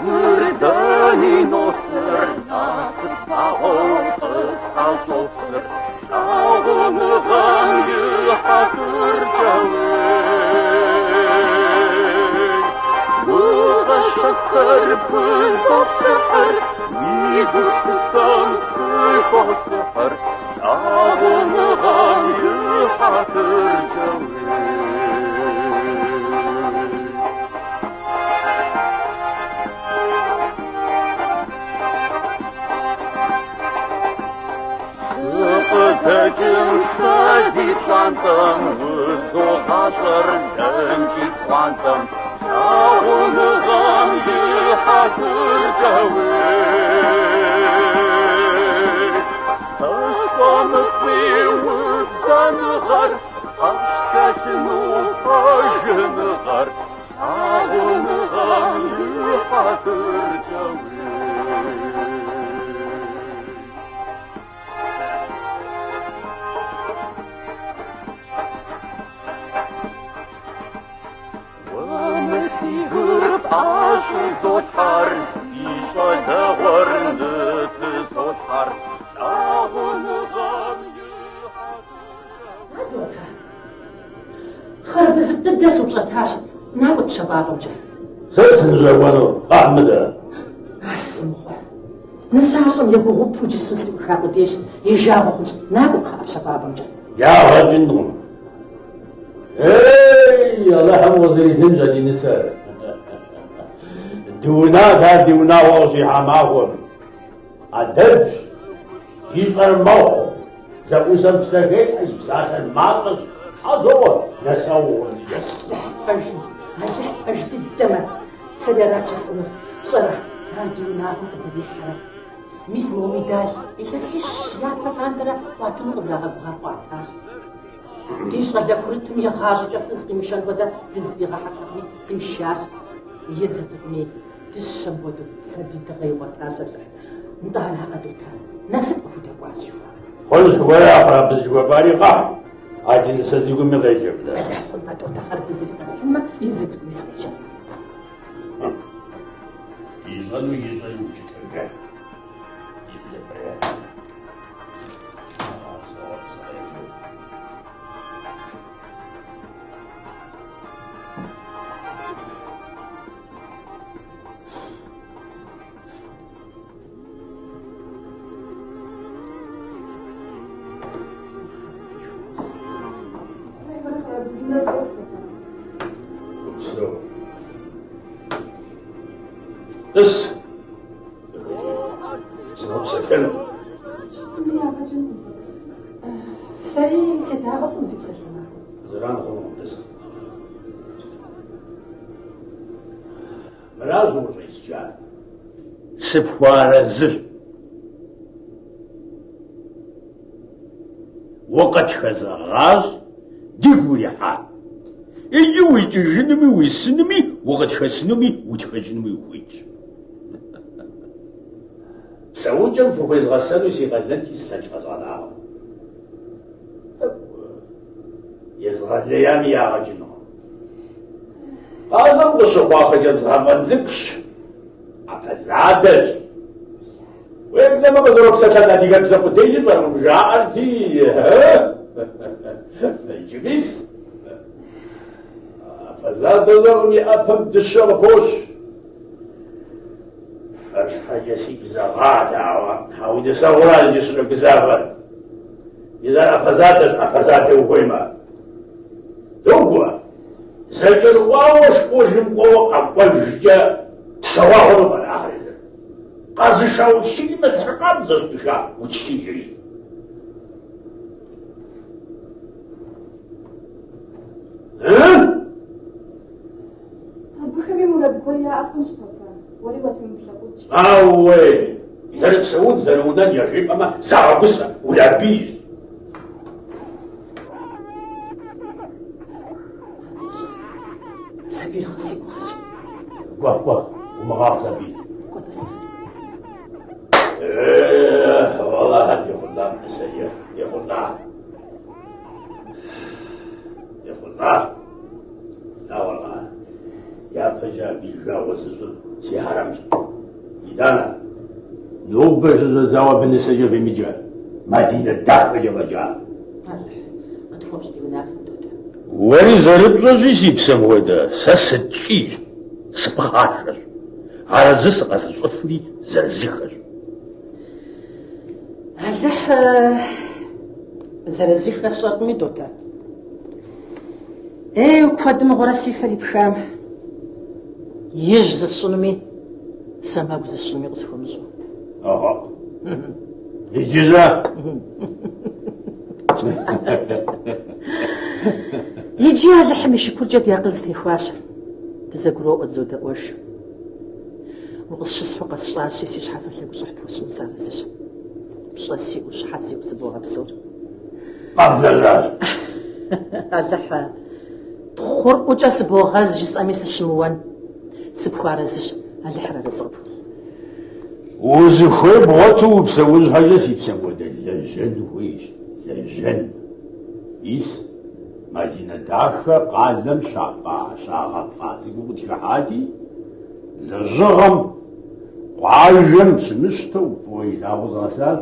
гур дэни носыр, насып вагъуэу къысӏэщӏопсыр, лъагъуныгъэм и хьэтыркӏэ уей. Гугъэ щэхухэр пхузопсыхьыр, уи гупсысэм сыхосыхьыр, лъагъуныгъэм и хьэтыркӏэ уей. Сыкъыдэкӏым сэ ди пщӏантӏэм, узогъащӏэр дэнкӏи схъуантӏэм, лъагъуныгъэм и хьэтыркӏэ уей. Сэ сфӏэмыфӏи убзэныгъэр, сфӏэфӏщ схэлъыну пэжыныгъэр, лъагъуныгъэм и хьэтыркӏэ уей. Уэ мы си гур пӏэщӏызолъхьэр, си щӏалэгъуэр нытызолъхьэр, лъагъуныгъэм и хьэтыркӏэ А, Дотэ, хъарбызыфӏ дыдэ супщӏэтащ, накӏуэт пщэфӏапӏэмкӏэ. Сыт сыныщӏэкӏуэнур, къэхь мыдэ. А сымыгъуэ. Нысащӏэм егугъупу иджыпсту зэлъыӏуиха къудейщ, и жагъуэ хъунщ, накӏуэ кхъыӏэ пщэфӏапӏэмкӏэ. Ягъэ кӏынкъым. Ей, Алыхьым къызэритынщ а ди нысэр. Дыунат ар ди унагъуэ къыщихьа махуэм. ӏэдэбщ, ищӏэр мэхъу, зэӏусэм псэ хелъхьэ, и псалъэр мащӏэщ, тхьэ соӏуэ, нысэгъу гъуэзэджэщ. Алыхь пэжым, Алыхь пэж дыдэмэ, сэри арат жысӏэнур. Пщӏэрэ, ар ди унагъуэм къызэрихьэрэ. Мис мо медаль илъэсищ япэ лъандэрэ къуатыну къызэрагъэгугъар къуатащ. Ди щӏалэ курытым игъащӏэкӏэ фыз къимышэн хуэдэ дызытригъэхьэртэкъыми, къишащ. Езы цӏыкӏуми дыщэм хуэдэу сабий дыгъэ игъуэтащ Алыхь. Нтӏэ аракъэ, Дотэ, насып къыхудэкӏуащ жыхуаӏэр. Хъунщ, уэра хъарбыз жыхуэпӏари къэхь, а ди нысэ цӏыкӏуми къеджэ мыдэ. Алыхь хъунмэ, Дотэ, хъарбызри къэсхьынмэ, езы цӏыкӏуми сыкъеджэн. Ищӏэну ищӏэри укӏытэжа. И Тӏыс. Сынопсэлъэну. Сэри седаӏуэ хъуну фи псалъэмакъым? Зэран хъунукъым, тӏыс. Мыращ укъыщӏезджар. Сыпхуэарэзыщ. Укъытхэзэгъащ, дигу урихьа. Иджы уикӏыжынуми уисынуми, укъытхэсынуми утхэкӏынуми ухуитщ. Псэукӏэм фыхуезгъэсэну си къалэнти слъэкӏ къэзгъэнакъым. Тӏэкӏу езгъэлеями ягъэ кӏынукъым. Къалэм къыщыхъуа хъыджэбз гъэфӏэн цӏыкӏущ, ӏэпэзадэщ. Уеблэмэ къызэропсэлъэн адыгэбзэ къудей ищӏэркъым жаӏэрти, иджы мис. ӏэпэзадэ щӏэкъым и ӏэпэм дыщэ къыпощ. Фэр щхьэкӏэ сигу зэгъат, ауэ а уи нысэгъуращ иджы сыщӏэгузавэр. Мис ар ӏэпэзадэщ, ӏэпэзадэ ухуеймэ. Догуэ, зэкӏэрыӏуауэ школым кӏуэуэ къэкӏуэжкӏэ псэуа хъуну пӏэрэ ахэр езыр? Къэзыша учителым ещхьыркъабзэщ къиша учителри. Абыхэми мурад гуэр яӏэ хъунщ, папэ. Уэри уатемыплъэкъукӏ. Ауей! Зэрыпсэун, зэрыунэн яжепӏэмэ, загъэгусэ, урабийщ. Сабийр гъы си гугъэщ. Кӏуэ, кӏуэ, умыгъагъ сабийр. Кӏуэ, тӏасэ. Эх, уэлэхьэ, дехъулӏам, нысэ, дехъулӏа. Дехъулӏащ. Лъагъуэркъэ? Япэкӏэ абы и жагъуэ зыщӏыр си хьэрэмщ. Итӏанэ, нобэ щыщӏэдзауэ абы нысэкӏэ фемыджэ, Мадинэ дахэкӏэ фӏэкӏа. Алыхь, къытхуэпщӏ ди унафэм, Дотэ. Уэри зэрыпщӏэщи, си псэм хуэдэ, сэ сыткӏийщ, сыпхъашэщ. Арэзы сыкъэзыщӏыфри зырызыххэщ. Алыхь, зырызыххэ сщӏэркъыми, Дотэ. Ей, куэд мыгъуэрэ си фэр ипхам. Ижь зысщӏынуми, сэмэгу зысщӏынуми къысхуэмыщӏэу. Ага. Иджы-щэ? Иджы Алыхьым и шыкуркӏэ ди акъыл зэтехуащ. Дызэгуроӏуэ, дызодэӏуэж. Укъысщысхьу къэсщӏащи, си щхьэфэр лъэгущӏыхь пхуэсщӏыну сыарэзыщ. Пщӏэ сиӏэу, щхьэ сиӏэу сыбогъэпсэур. Къэблэжьащ. Алыхь, тхъур ӏукӏэ сыбогъэз жысӏэми сыщымыуэн. Сыпхуарэзыщ, Алыхьыр арэзы къыпхухъу. Узыхуей бгъуэту упсэун щхьэкӏэ си псэм хуэдэ лэжьэн хуейщ, лэжьэн. Мис, Мадинэ дахэ къалэм щапӏа, щагъэфӏа цӏыкӏуу къытхыхьати, лэжьыгъэм, къуажэм щымыщтэу фӏыуэ илъагъуу згъэсащ.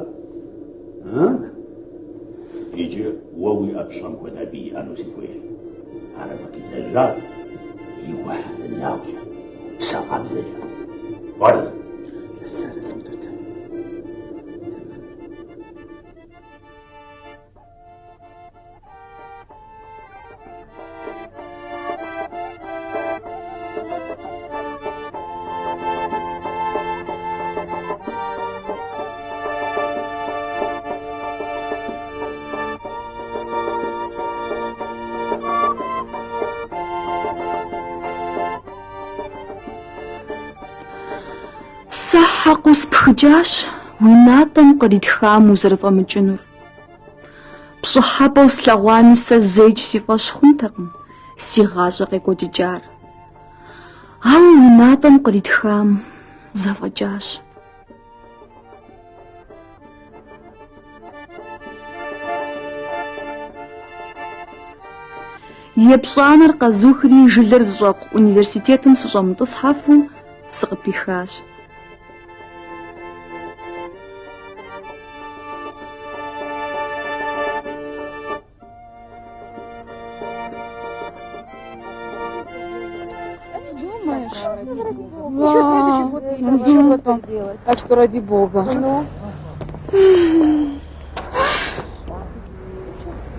Иджы уэ уиӏэ пщӏэм хуэдэ абы иӏэну сыхуейщ. Ар абы къилэжьащ и гу хьэлэлагъкӏэ, псэ къабзэкӏэ. Уарэзы? Сыарэзым, Дотэ. Сэ хьэкъыу спхыкӏащ уи натӏэм къритхам узэрыфӏэмыкӏынур. Пщӏыхьэпӏэу слъэгъуами сэ зэикӏ си фӏэщ хъунтэкъым си гъащӏэ къекӏуэкӏыкӏар. Ауэ уи натӏэм къритхам зэфӏэкӏащ. Епщӏанэр къэзухри жылэр зыщӏэкъу университетым сыщӏэмытӏысхьэфу сыкъыпихащ. Еще следующий год есть, еще потом делать. Так что ради бога. Ну.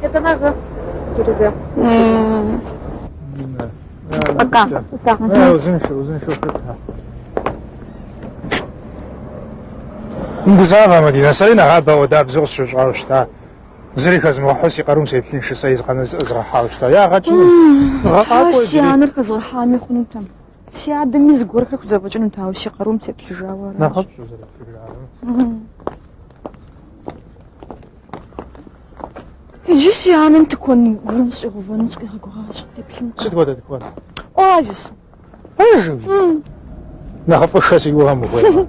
Это надо через Э. Пока. Пока. Узыншэу, узыншэу щыт. Умыгузавэ, Мадинэ, сэри нэгъабэ апхуэдабзэу къысщыщӏауэ щыта. Зыри хэзмыгъэхьу си къарум сеплъын жысӏэри зыкъэмыр зыӏызгъэхьауэ щыта. Ягъэ кӏыну. Тхьэ, си анэр хэзгъэхьами хъунутэм. Си адэми зыгуэрхэр хузэфӏэкӏынут, ауэ си къарум сеплъыжауэ аращ. Нэхъыфӏщ узэреплъыжар. Иджы си анэм тыкуэн гуэрым сщӏигъэувэну сыкъигъэгугъащ. Деплъынкъэ. Сыт хуэдэ тыкуэн? Оазис. Пэжу? Нэхъыфӏыххэ си гугъэм ухуеймэ.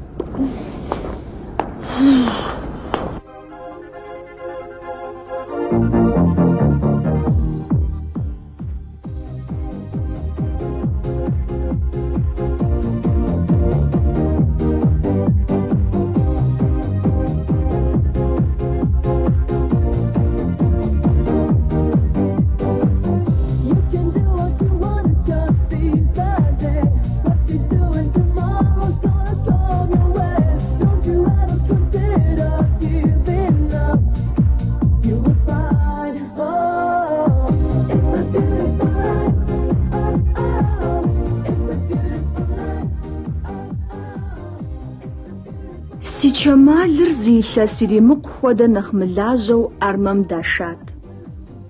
Си Чэмалыр зы илъэс иримыкъу хуэдэ нэхъ мылажьэу армэм дашат.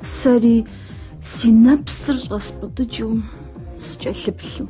Сэри си нэпсыр щӏэспӏытӏыкӏыу скӏэлъыплъу.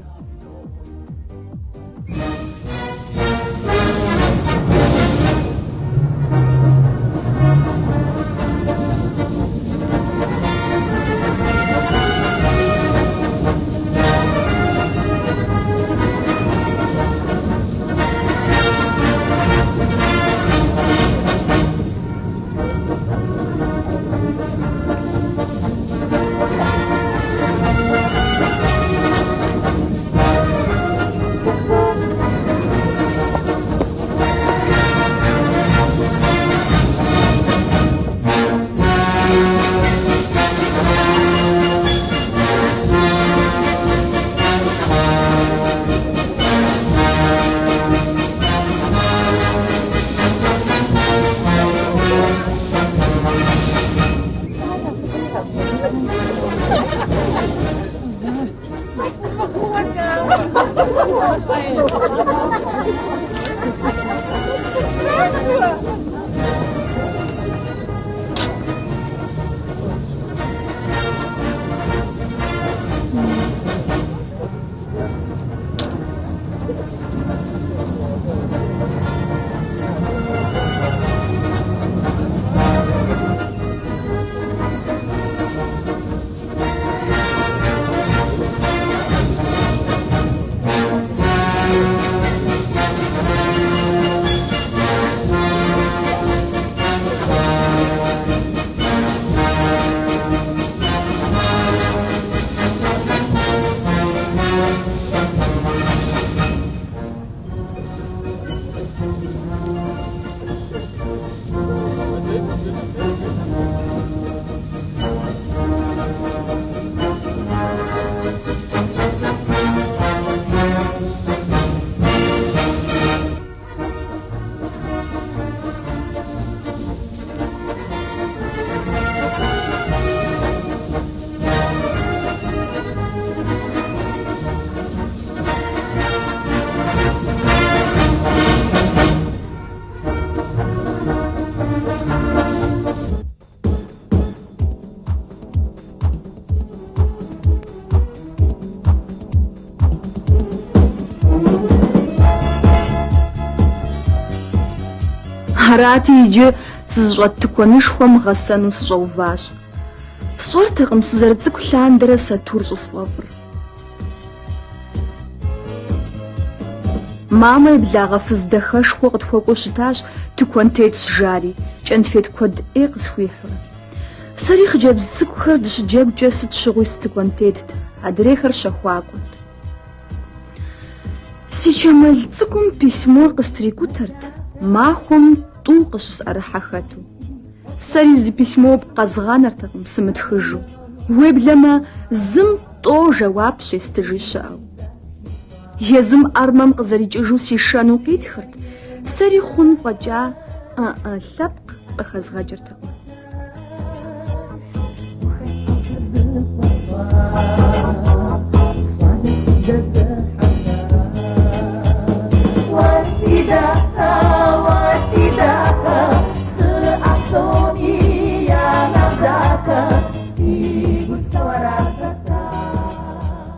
Арати, иджы сызыщӏэт тыкуэнышхуэм гъэсэну сыщӏэуващ. Сщӏэртэкъым сызэрыцӏыкӏу лъандэрэ сатур щӏысфӏэфӏыр. Мамэ и благъэ фыз дахэшхуэ къытхуэкӏуэу щытащ, тыкуэнтетщ жари, кӏэнфет куэд ӏей къысхуихьурэ. Сэри хъыджэбз цӏыкӏухэр дыщыджэгукӏэ сыт щыгъуи сытыкуэнтетт, адрейхэр щэхуакӏуэт. Си чэмэл цӏыкӏум письмор къыстрикӏутэрт, махуэм тӏу къыщысӏэрыхьэ хэту. Сэри зы письмо къэзгъанэртэкъым сымытхыжу, уеблэмэ зым тӏо жэуап щестыжи щыӏэу. Езым армэм къызэрикӏыжу сишэну къитхырт, сэри хъун фӏэкӏа ӏы-ӏы лъэпкъ къыхэзгъэкӏыртэкъым.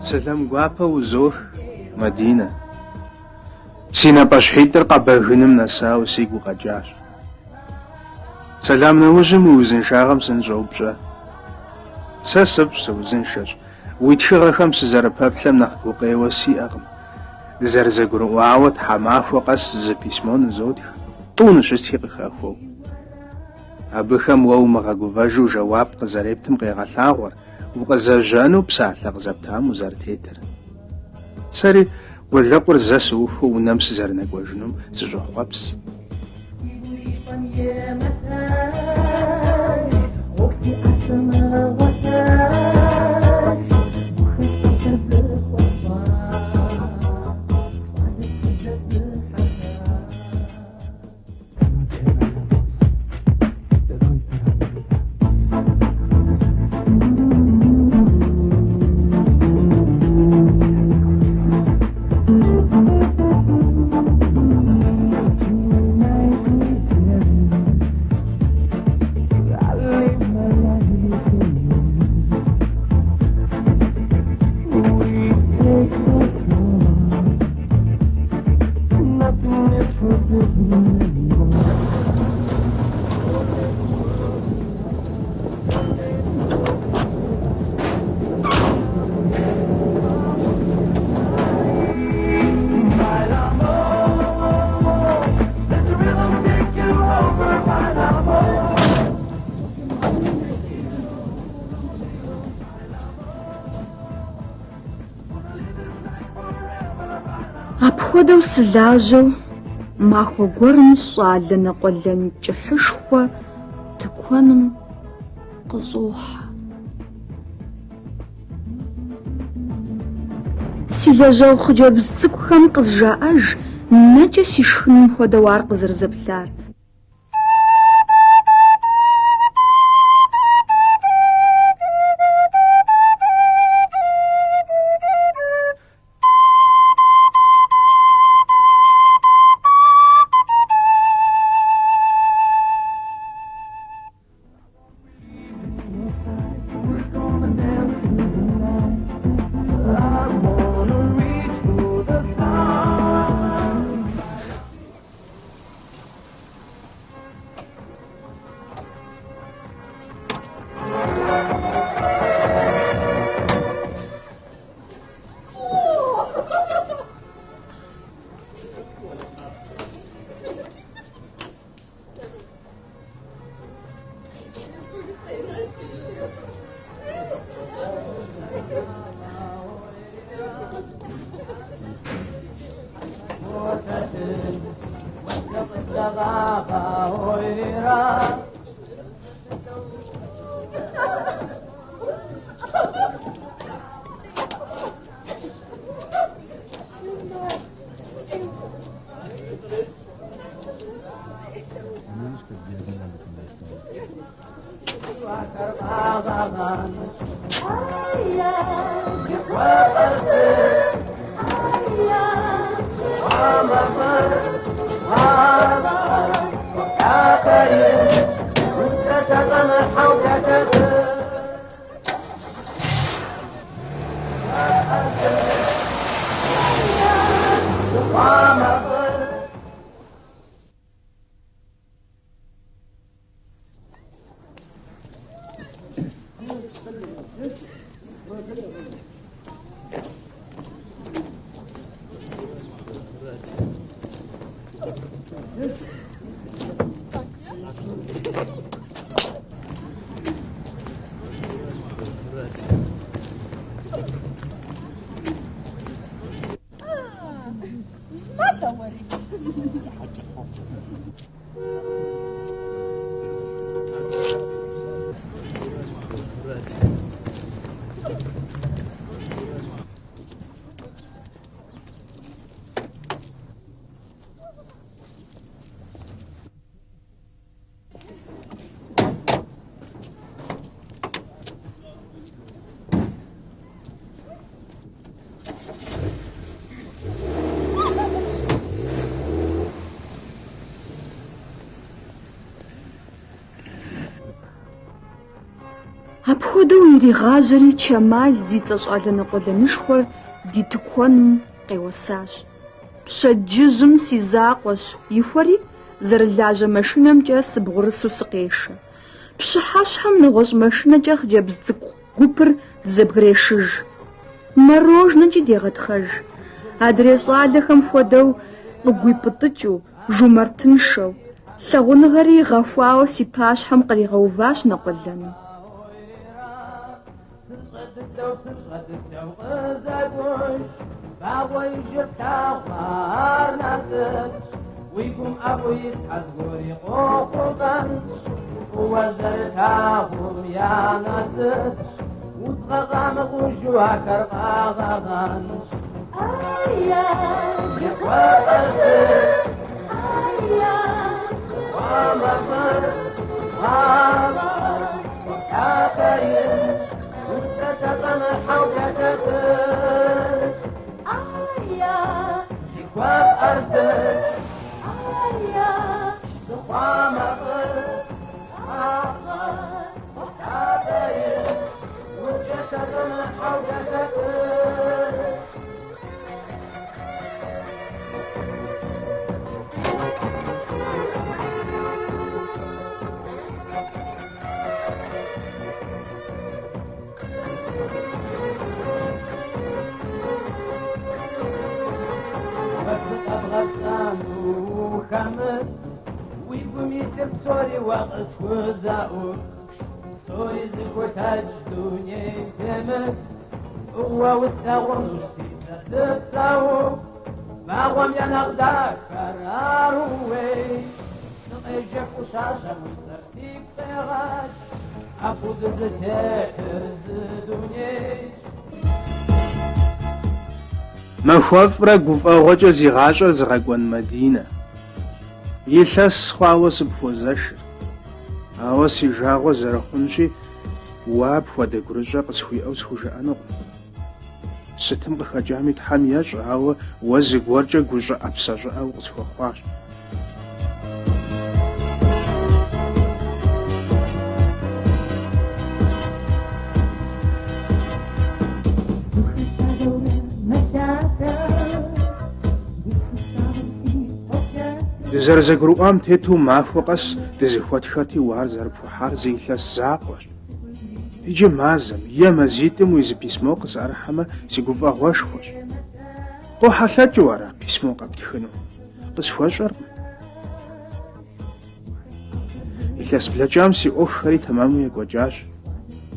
Сэлам гуапэ узох, Мадинэ. Си напӏэщхьитӏыр къэбэгыным нэсауэ сигу укъэкӏащ. Сэлам нэужьым уи узыншагъэм сыныщӏоупщӏэ. Сэ сыфӏщ, сыузыншэщ. Уи тхыгъэхэм сызэрыпэплъэм нэхъ гукъеуэ сиӏэкъым. Дызэрызэгурыӏуауэ тхьэмахуэ къэс зы письмо нызотх, тӏу ныщыстхи къыхэхуэу. Абыхэм уэ умыгъэгувэжу жэуап къызэрептым къегъэлъагъуэр, укъызэжьэну псалъэ къызэптам узэрытетыр. Сэри къулыкъур зэ сыухыу унэм сызэрынэкӏуэжынум сыщӏохъуэпс. Апхуэдэу сылажьэу махуэ гуэрым щӏалэ нэкъуэлэн кӏыхьышхуэ тыкуэным къыщӏохьэ. Си лэжьэгъу хъыджэбз цӏыкӏухэм къызжаӏэж нэкӏэ сишхыным хуэдэу ар къызэрызэплъар. Апхуэдэу иригъажьэри Чэмал зи цӏэ щӏалэ нэкъуэлэнышхуэр ди тыкуэным къеуэсащ. Пщэдджыжьым си закъуэщ ихуэри, зэрылажьэ машинэмкӏэ сыбгъурысу сыкъешэ. Пщыхьэщхьэм нэгъуэщӏ машинэкӏэ хъыджэбз цӏыкӏу гупыр дызэбгрешыж. Морожнэкӏи дегъэтхъэж. Адрей щӏалэхэм хуэдэу къыгуипӏытӏыкӏыу, жумартыншэу, лъагъуныгъэри игъэхуауэ си пащхьэм къригъэуващ Нэкъуэлэным. Махуэфӏрэ гуфӏэгъуэкӏэ зи гъащӏэр зыгъэкӏуэн Мадинэ. Илъэс хъуауэ сыпхуозэшыр. Ауэ си жагъуэ зэрыхъунщи, уэ апхуэдэ гурыщӏэ къысхуиӏэу схужыӏэнукъым. Сытым къыхэкӏами Тхьэм ещӏэ, ауэ уэ зыгуэркӏэ гущӏыӏэ-псэщӏыӏэ укъысхуэхъуащ. Дызэрызэгурыӏуам тету махуэ къэс дызэхуэтхэрти, уэ ар зэрыпхуэхьар зы илъэс закъуэщ. Иджы мазэм е мазитӏым уи зы письмо къысӏэрыхьэмэ, си гуфӏэгъуэшхуэщ. Къохьэлъэкӏыу ара письмо къэптхыну? Къысхуэщӏэркъым. Илъэс блэкӏам си ӏуэхухэри тэмэму екӏуэкӏащ.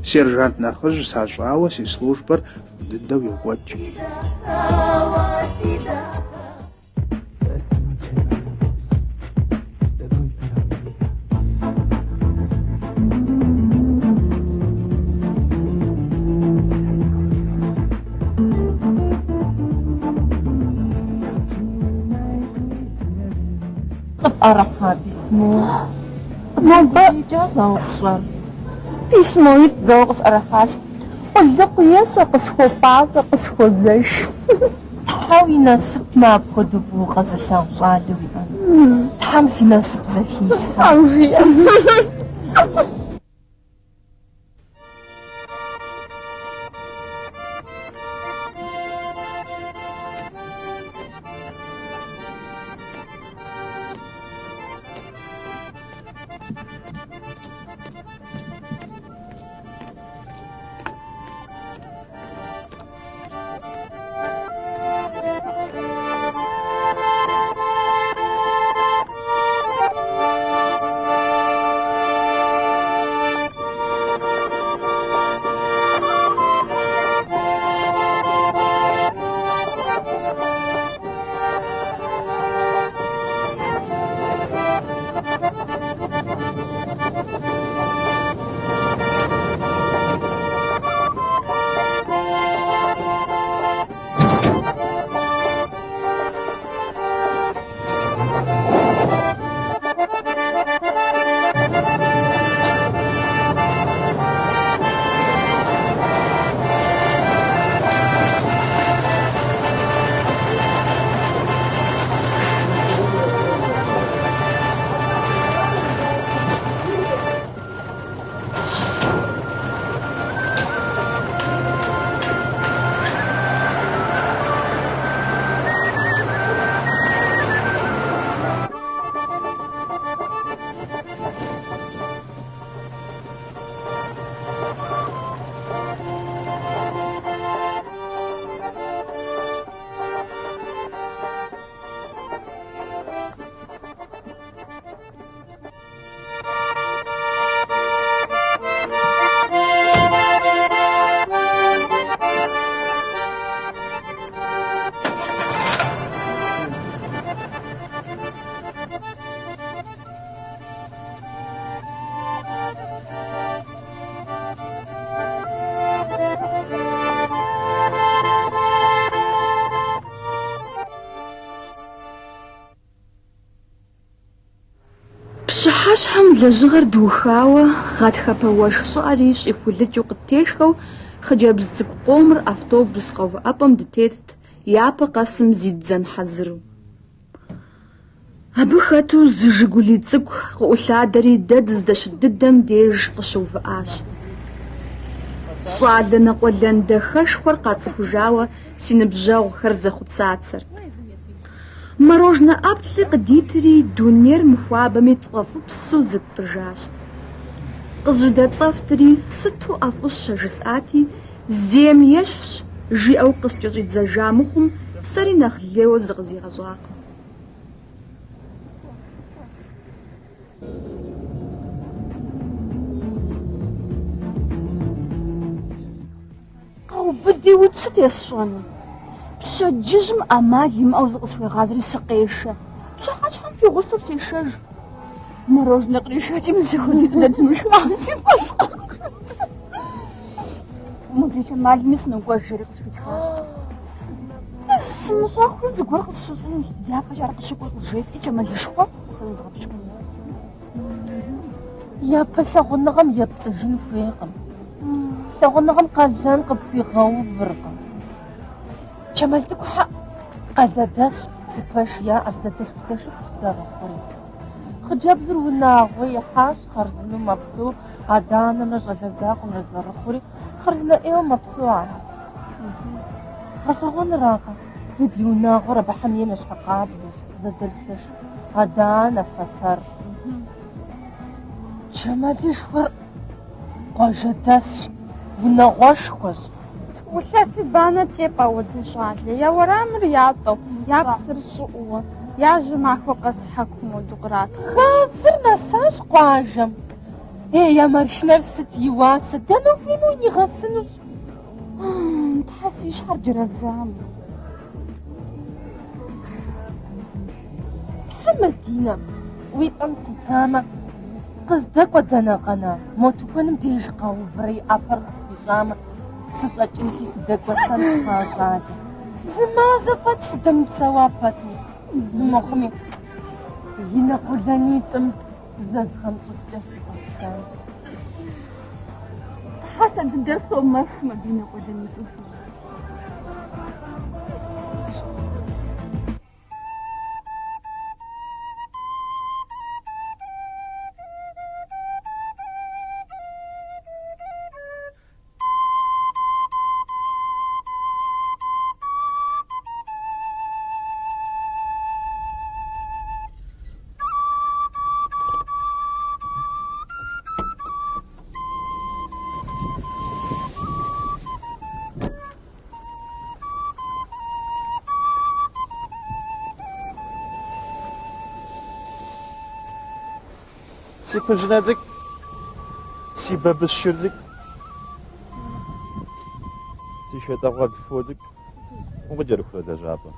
Сержант нэхъыжь сащӏауэ си службэр фӏы дыдэу йокӏуэкӏ. Къыпӏэрыхьа письмо? Нобэ икӏа щӏэупщӏэр. Письмоитӏ зэуэ къысӏэрыхьащ. Къулыкъу ещӏэ, къысхуопӏащӏэ, къысхуозэш. Тхьэ уи насыпмэ апхуэдэу фӏыуэ укъэзылъагъу щӏалэ уиӏэну. Тхьэм фи насып зэхилъхьэ. Тхьэм жиӏэ. Пщыхьэщхьэм лэжьыгъэр дыухауэ, гъатхэпэ уэшх щӏыӏэри щӏихулыкӏыу къыттешхэу, хъыджэбз цӏыкӏу къомыр автобус къэувыӏэпӏэм дытетт, япэ къэсым зиддзэн хьэзыру. Абы хэту зы «Жигули» цӏыкӏу къыӏулъадэри дэ дыздэщыт дыдэм деж къыщыувыӏащ. Щӏалэ нэкъуэлэн дахэшхуэр къацӏыхужауэ си ныбжьэгъухэр зэхъуцацэрт. Морожнэ ӏэплӏи къыдитри, дунейр мыхуабэми тфӏэфӏыпсу зыттӏыжащ. Къызжьэдэцӏэфтри, сыту ӏэфӏыщэ жысӏати, зейм ещхьщ, жиӏэу къыскӏэщӏидзэжа мыхъум, сэри нэхъ лейуэ зыкъызигъэщӏакъым. Къэубыди укӏ сыт есщӏэнур? Пщэдджыжьым ӏэмал имыӏэу зыкъысхуегъазэри сыкъешэ. Пщыхьэщхьэм фи гъусэу сешэж. Морожнэ къришэкӏи мы зэхуэдитӏ дэ дымышхауэ си фӏэщ хъуркъым. Мыбдеж Чэмалми сынокӏуэж жери къысхуитхащ. Сымыщӏэххэу зыгуэр къысщыщӏынущ. Дяпэкӏэ ар къыщыкӏуэр къызжефӏи, Чэмалышхуэ, сэ зызгъэпщкӏунущ. Япэ лъагъуныгъэм епцӏыжын хуейкъым. Лъагъуныгъэм къалэн къыпхуигъэувыркъым. Чэмал цӏыкӏухэ къалэдэсщ, зы пэш яӏэщ, зэдэлъхузэшыпхъущ зэрыхъури. Хъыджэбзыр унагъуэ ихьащ, хъарзынэу мэпсэу, адэ-анэмрэ щӏалэ закъуэмрэ зэрыхъури, хъарзынэ ӏейуэ мэпсэу ахэр. Гъэщӏэгъуэныракъэ, дэ ди унагъуэр абыхэм ейм ещхьыркъабзэщ, зэдэлъхузэшыпхъу, адэ-анэ, фэтэр. Чэмалышхуэр къуажэдэсщ, унагъуэшхуэщ. Улъэфи банэ тепӏэ ауэдэ щӏалэ. Я уэрамыр ятӏэу, я псыр щӏыӏууэ, я жьыр махуэ къэс хьэкум хуэдэу къратхъуу. Газыр нэсащ къуажэм. Ей, я маршынэр сыт и уасэ, дэнэ ухуейми унигъэсынущ. Тхьэ, си щхьэр джэрэзам. Тхьэ, Мадинэ, уи пӏэм ситамэ, къыздэкӏуэ дэнэ къэна, мо тыкуэным деж къэуврэ и ӏэпэр къысхуищӏамэ, сыщӏэкӏынти сыдэкӏуэсэнт а щӏалэм. Зы мазэ фӏэкӏ сыдэмыпсэуа пэтми, зы мыхъуми. И нэ къуэлэнитӏым зызгъэнщӏыхукӏэ сыщӏэплъэнт. Тхьэ, сэ дыдэр сомэхым абы и нэ къуэлэнитӏым сыщӏэплъ. Си кхъужьынэ цӏыкӏу, си бабыщ шыр цӏыкӏу, си шэтӏэгъуэбл фо цӏыкӏу. Укъыкӏэрыхурэ лэжьапӏэм?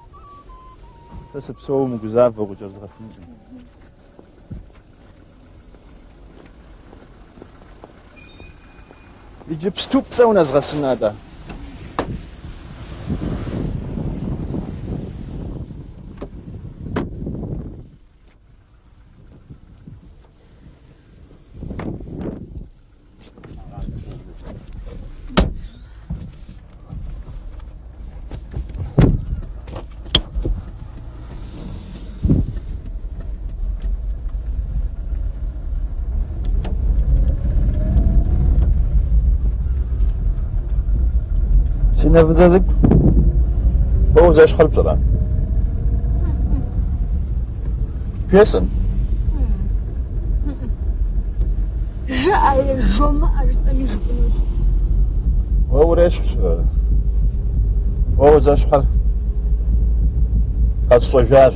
Сэ сыпсэууэ умыгузавэ, укъыкӏэрызгъэхункъым. Иджыпсту пцӏэ унэзгъэсын атӏэ. Си нэ фӏыцӏэ цӏыкӏу, уэ узэщхьыр пщӏэрэ? Бжесӏэн. Жыӏэ е жомыӏэ жысӏэми жыпӏэнущ. Уэ урещхьщ. Уэ узэщхьыр къэсщӏэжащ.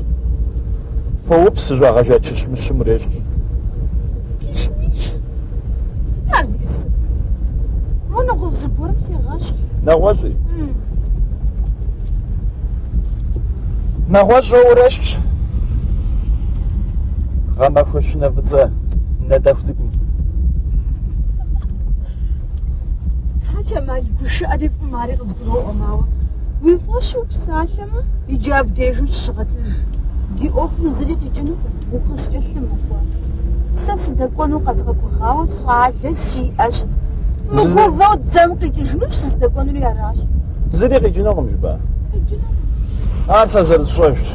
Фоупс зыщӏагъэжа чыщмыщым урещхьщ. Сыт кишмиш? Сыт ар зиӏысыр? Уэ нэгъуэщӏ зыгуэрым сегъэщхь. Нэгъуэщӏи? Нэгъуэщӏ уэ урещхьщ. Гъэмахуэ щынэ фӏыцӏэ натӏэху цӏыкӏум. Тхьэ, Чэмал, гушыӏэри фӏым ари къызгуроӏуэм, ауэ уи фӏэщу упсалъэмэ, иджы абдежым щыгъэтыж. Ди ӏуэхум зыри къикӏынукъым, укъыскӏэлъымыкӏуэ. Сэ сыдэкӏуэну къэзгъэгугъауэ щӏалэ сиӏэщ. Мыгувэу дзэм къикӏыжынущ, сыздэкӏуэнури аращ. Зыри къикӏынукъым, жыпӏа? Къикӏынукъым. Ар сэ зэрысщӏэжщ.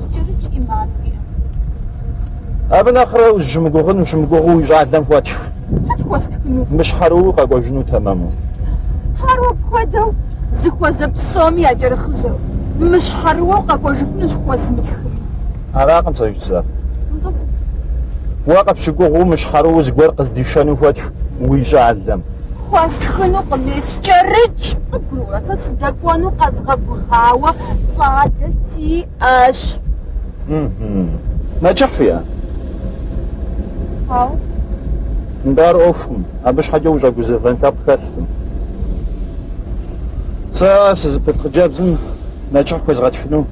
Скӏэрыкӏ ӏиман уиӏэм. Абы нэхърэ узыщымыгугъын ущымыгугъыу уи щӏалэм хуэтх. Сыт хуэстхыну? Мыщхьэрыуэу къэкӏуэжыну тэмэму. Ар уэ пхуэдэу зыхуэзэ псоми якӏэрыхъыжьэу, мыщхьэрыуэу къэкӏуэжыфынущ хуэзмытхми. Аракъым сэ жысӏэр. Нтӏэ сыт? Уэ къыпщыгугъыу мыщхьэрыуэу зыгуэр къыздишэну хуэтх уи щӏалэм. Хуэстхынукъым, скӏэрыкӏ, къыбгурыӏуэрэ? Сэ сыдэкӏуэну къэзгъэгугъауэ щӏалэ сиӏэщ. Нэчыхь фиӏэ? Хьэуэ. Нтӏэ ар ӏуэхукъым, абы щхьэкӏэ ущӏэгузэвэн лъэпкъ хэлъкъым. Сэ сызыпылъ хъыджэбзым нэчыхь хуезгъэтхыну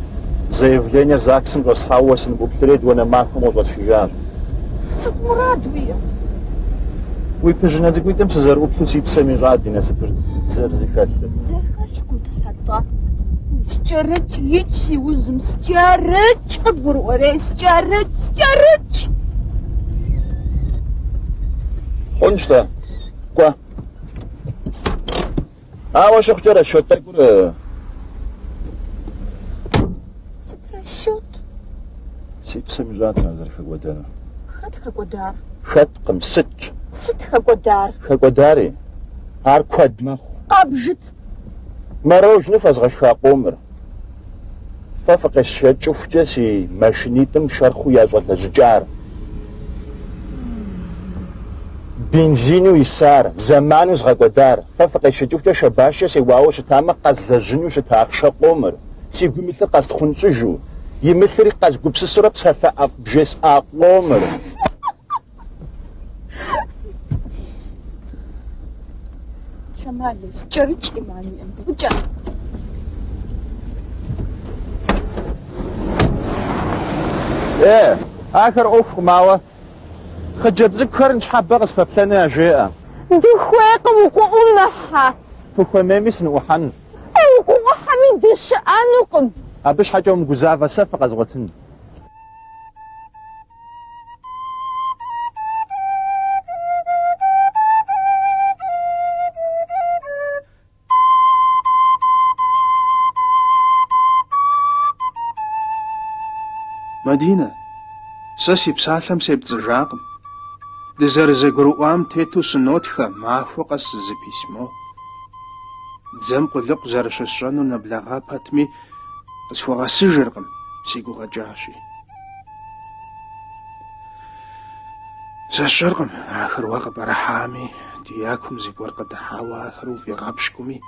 заявлениер ЗАГСым щӏэслъхьауэ уэ сыныпӏуплъэри етӏуанэ махуэм къыщӏэсхыжащ. Сыт мурад уиӏэ? Уи пыжьынэ цӏыкӏуитӏым сызэрыӏуплъу си псэм ищӏат ди насыпыр зэрызэхэлъыр. Зэхэлъкъым, тхьэ-тӏэ. Скӏэрыкӏ, икӏ си ужьым, скӏэрыкӏ, къыбгурыӏуэрей, скӏэрыкӏ, скӏэрыкӏ! Хъунщ-тӏэ, кӏуэ. Ауэ щыхъукӏэ расчет тӏэкӏур... Сыт расчет? Си псэм ищӏат ар зэрыхэкӏуэдэнур. Хэт хэкӏуэдар? Хэткъым, сытщ? Сыт хэкӏуэдар? Хэкӏуэдари? Ар куэд мэхъу. Къэбжыт! Морожнэу фэзгъэшха къомыр. Фэ фыкъесшэкӏыхукӏэ си машинитӏым шэрхъыу ящӏэлэжьыкӏар. Бензину исар, зэману згъэкӏуэдар. Фэ фыкъесшэкӏыхукӏэ шабашкӏэ сеуауэ щытамэ, къэзлэжьыну щыта ахъшэ къомыр. Си гум илъыр къэстхъунщӏыжу, имылъри къэзгупсысурэ псалъэ ӏэфӏ бжесӏа къомыр. Чэмал, скӏэрыкӏ ӏиман уиӏэм, фӏыкӏэ. Е, ахэр ӏуэхукъым, ауэ хъыджэбз цӏыкӏухэр ныщхьэбэ къыспэплъэну яжеӏэ. Дыхуейкъым укъыӏумыхьэ. Фыхуэмейми сыныӏухьэнущ. Укъыӏухьэми дыщыӏэнукъым. Абы щхьэкӏэ умыгузавэ, сэ фыкъэзгъуэтын. Мадинэ, сэ си псалъэм сепцӏыжакъым. Дызэрызэгурыӏуам тету сынотхэ махуэ къэс зы письмо. Дзэм къулыкъу зэрыщысщӏэнур нэблэгъа пэтми, къысхуэгъэсыжыркъым, сигу къэкӏащи. Сэ сщӏэркъым ахэр уэ къыпӏэрыхьами, ди якум зыгуэр къыдыхьауэ ахэр уфӏигъэпщкӏуми.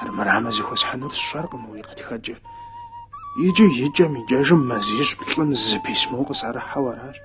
Армырамэ зыхуэсхьынур сщӏэркъым уи къэтхэкӏэр. Иджы икӏэм-икӏэжым мазищ-плӏым зы письмо къысӏэрыхьэу аращ.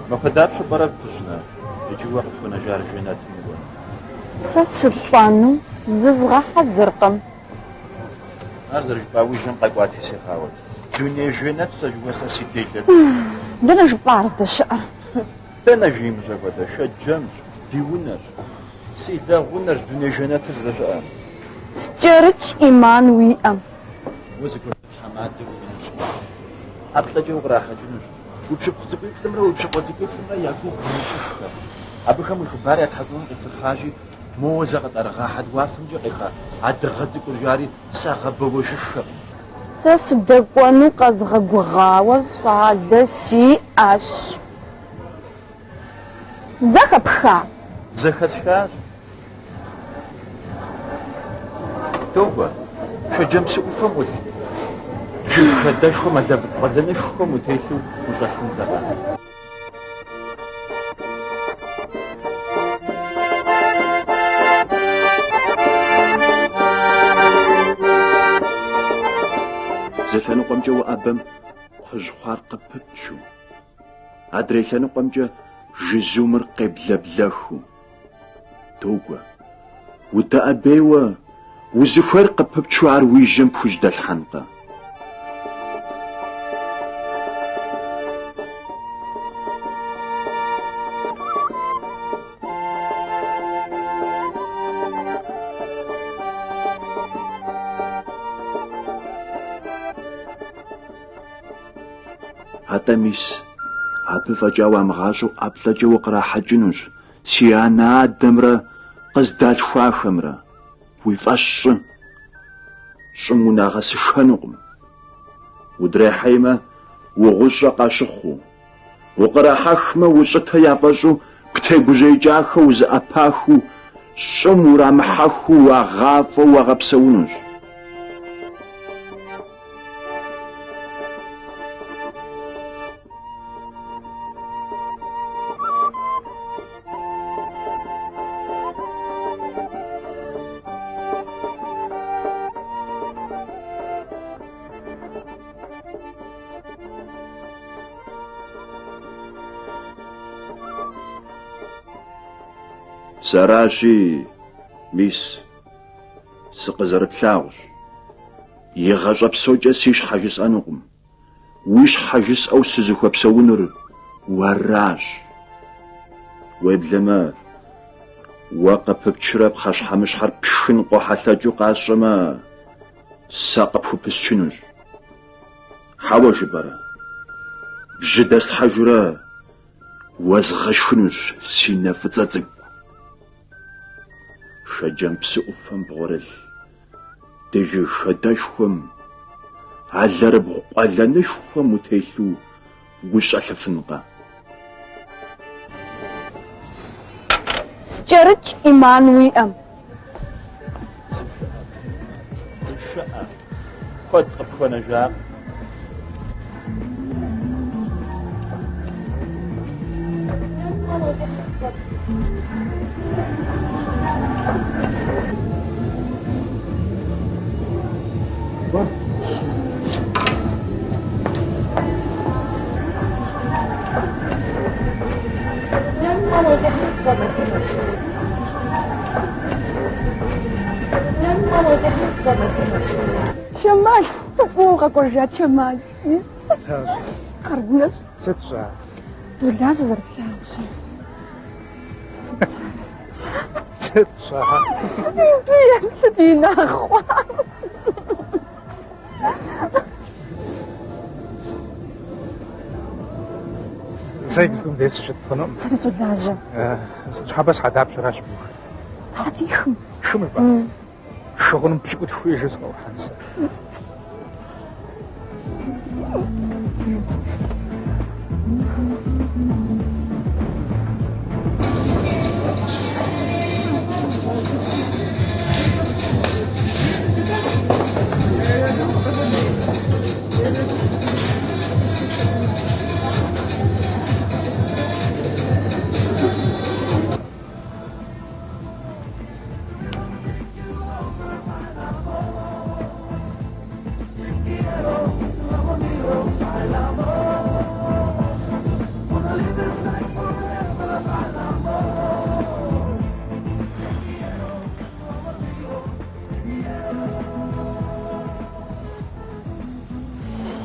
Махуэ дапщэ пӏэрэ, Пыжьынэ, иджы уэ къыпхуэнэжар жэнэтым укӏуэну? Сэ сылӏэну зызгъэхьэзыркъым. Ар зэрыжыпӏа уи жьэм къэкӏуати сехауэт. Дуней жэнэт сэ жыхуэсӏэр си делэ цӏыкӏу. Дэнэ жыпӏа ар здэщыӏэр? Дэнэ жимыщӏэ хуэдэ, Шэджэмщ, ди унэщ. Си лэгъунэрщ дуней жэнэтыр здэщыӏэр. Скӏэрыкӏ ӏиман уиӏэм. Уэ зэгуэр тхьэмадэ ухъунущ. ӏэплӏэкӏэ укърахьэкӏынущ. Уи пщыпхъу цӏыкӏуиплӏымрэ уи пщыкъуэ цӏыкӏуиплӏымрэ я гугъу умыщӏыххэм. Абыхэм уи хъыбар я тхьэкӏумэм къицырхъащи, моуэ зэ къытӏэрыгъэхьэт уафэмкӏэ къеха а дыгъэ цӏыкӏур жари сагъэбэуэжыххэкъым. Сэ сыдэкӏуэну къэзгъэгугъауэ щӏалэ сиӏэщ. Зэхэпха? Зэхэсхащ. Догуэ, Шэджэм псы ӏуфэм ӏулъ жыг хадэшхуэм алэрыбгъу къуэлэнышхуэм утелъу ущӏэлъынтэкъэ? Зы лъэныкъуэмкӏэ уӏэбэм кхъужь хъуар къыпыпчу, адрей лъэныкъуэмкӏэ жызумыр къеблэблэхыу. Догуэ, удэӏэбейуэ, узыхуейр къыпыпчу ар уи жьэм пхужьдэлъхьэнкъэ? Атӏэ мис, абы фӏэкӏа уамыгъащӏэу ӏэплӏэкӏэ укърахьэкӏынущ си анэ-адэмрэ къыздалъхуахэмрэ. Уи фӏэщ щӏы, щӏым унагъэсыххэнукъым. Удрехьеймэ, угъущӏэ къащыхъуу, укърахьэхмэ, ущӏытэ яфӏэщӏу, птегужьеикӏахэу узэӏэпахыу, щӏым урамыхьэхыу уагъафӏэу уагъэпсэунущ. Сэращи, мис, сыкъызэрыплъагъущ. Игъащӏэ псокӏэ си щхьэ жысӏэнукъым. Уи щхьэ жысӏэу сызыхуэпсэунур уэращ. Уеблэмэ, уэ къыпыпчрэ пхъэщхьэмыщхьэр пшхын къохьэлъэкӏыу къасщӏэмэ, сэ къыпхупысчынущ. Хьэуэ жыпӏэрэ? Бжьы дэслъхьэжурэ уэзгъэшхынущ, си нэ фӏыцӏэ цӏыкӏу. Шэджэм псы ӏуфэм бгъурылъ ди жыг хадэшхуэм алэрыбгъу къуэлэнышхуэм утелъу ущӏэлъыфынкъэ? Скӏэрыкӏ, ӏиман уиӏэм. Зышыӏэ, зышыӏэ, куэд къыпхуэнэжакъым. Чэмал, сыту фӏыуэ укъэкӏуэжа, Чэмал. Хъарзынэщ. Сыт щӏа? Долажьэ зэрыплъагъущи. Сыт щӏа? Иджы еплъыт и инагъ хъуам. Сэ иджыпсту мыбдеж сыщыт хъунукъым. Сэри солажьэ. Ныщхьэбэ сыхьэт дапщэращ бухыр? Сыхьэтихым. Хым жыпӏа? Хы хъуным пщыкӏутху ижу сыкъэухьэнщ.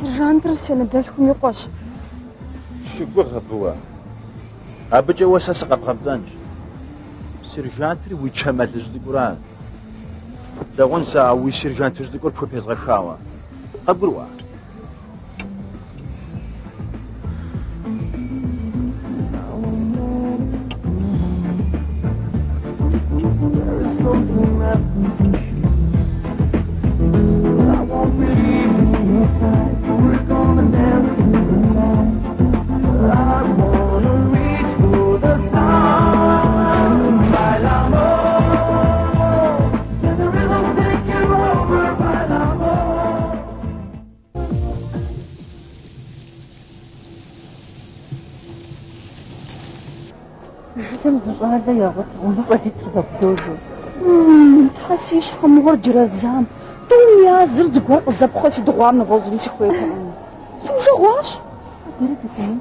Сержантыр си анэдэлъхум и къуэщ. Щыгугъ абы уэ. Абыкӏэ уэ сэ сыкъэбгъэпцӏэнщ. Сержантыр уи Чэмалыжь цӏыкӏуращ. Плъагъун сэ а уи сержантыжь цӏыкӏур пхупезгъэхауэ. Къыбгурыӏуа? Жылэм зы щӏалэ ягъуэтыркъым, мыбы щӏалитӏ щызэбложыр. Тхьэ, си щхьэ мыгъуэр джэрэзам. Тӏум я зыр зыгуэр къызэпхъуэ сидыгъуам нэгъуэщӏри сыхуейтэкъым. Сужэгъуащ. Дэри дыхуэмей.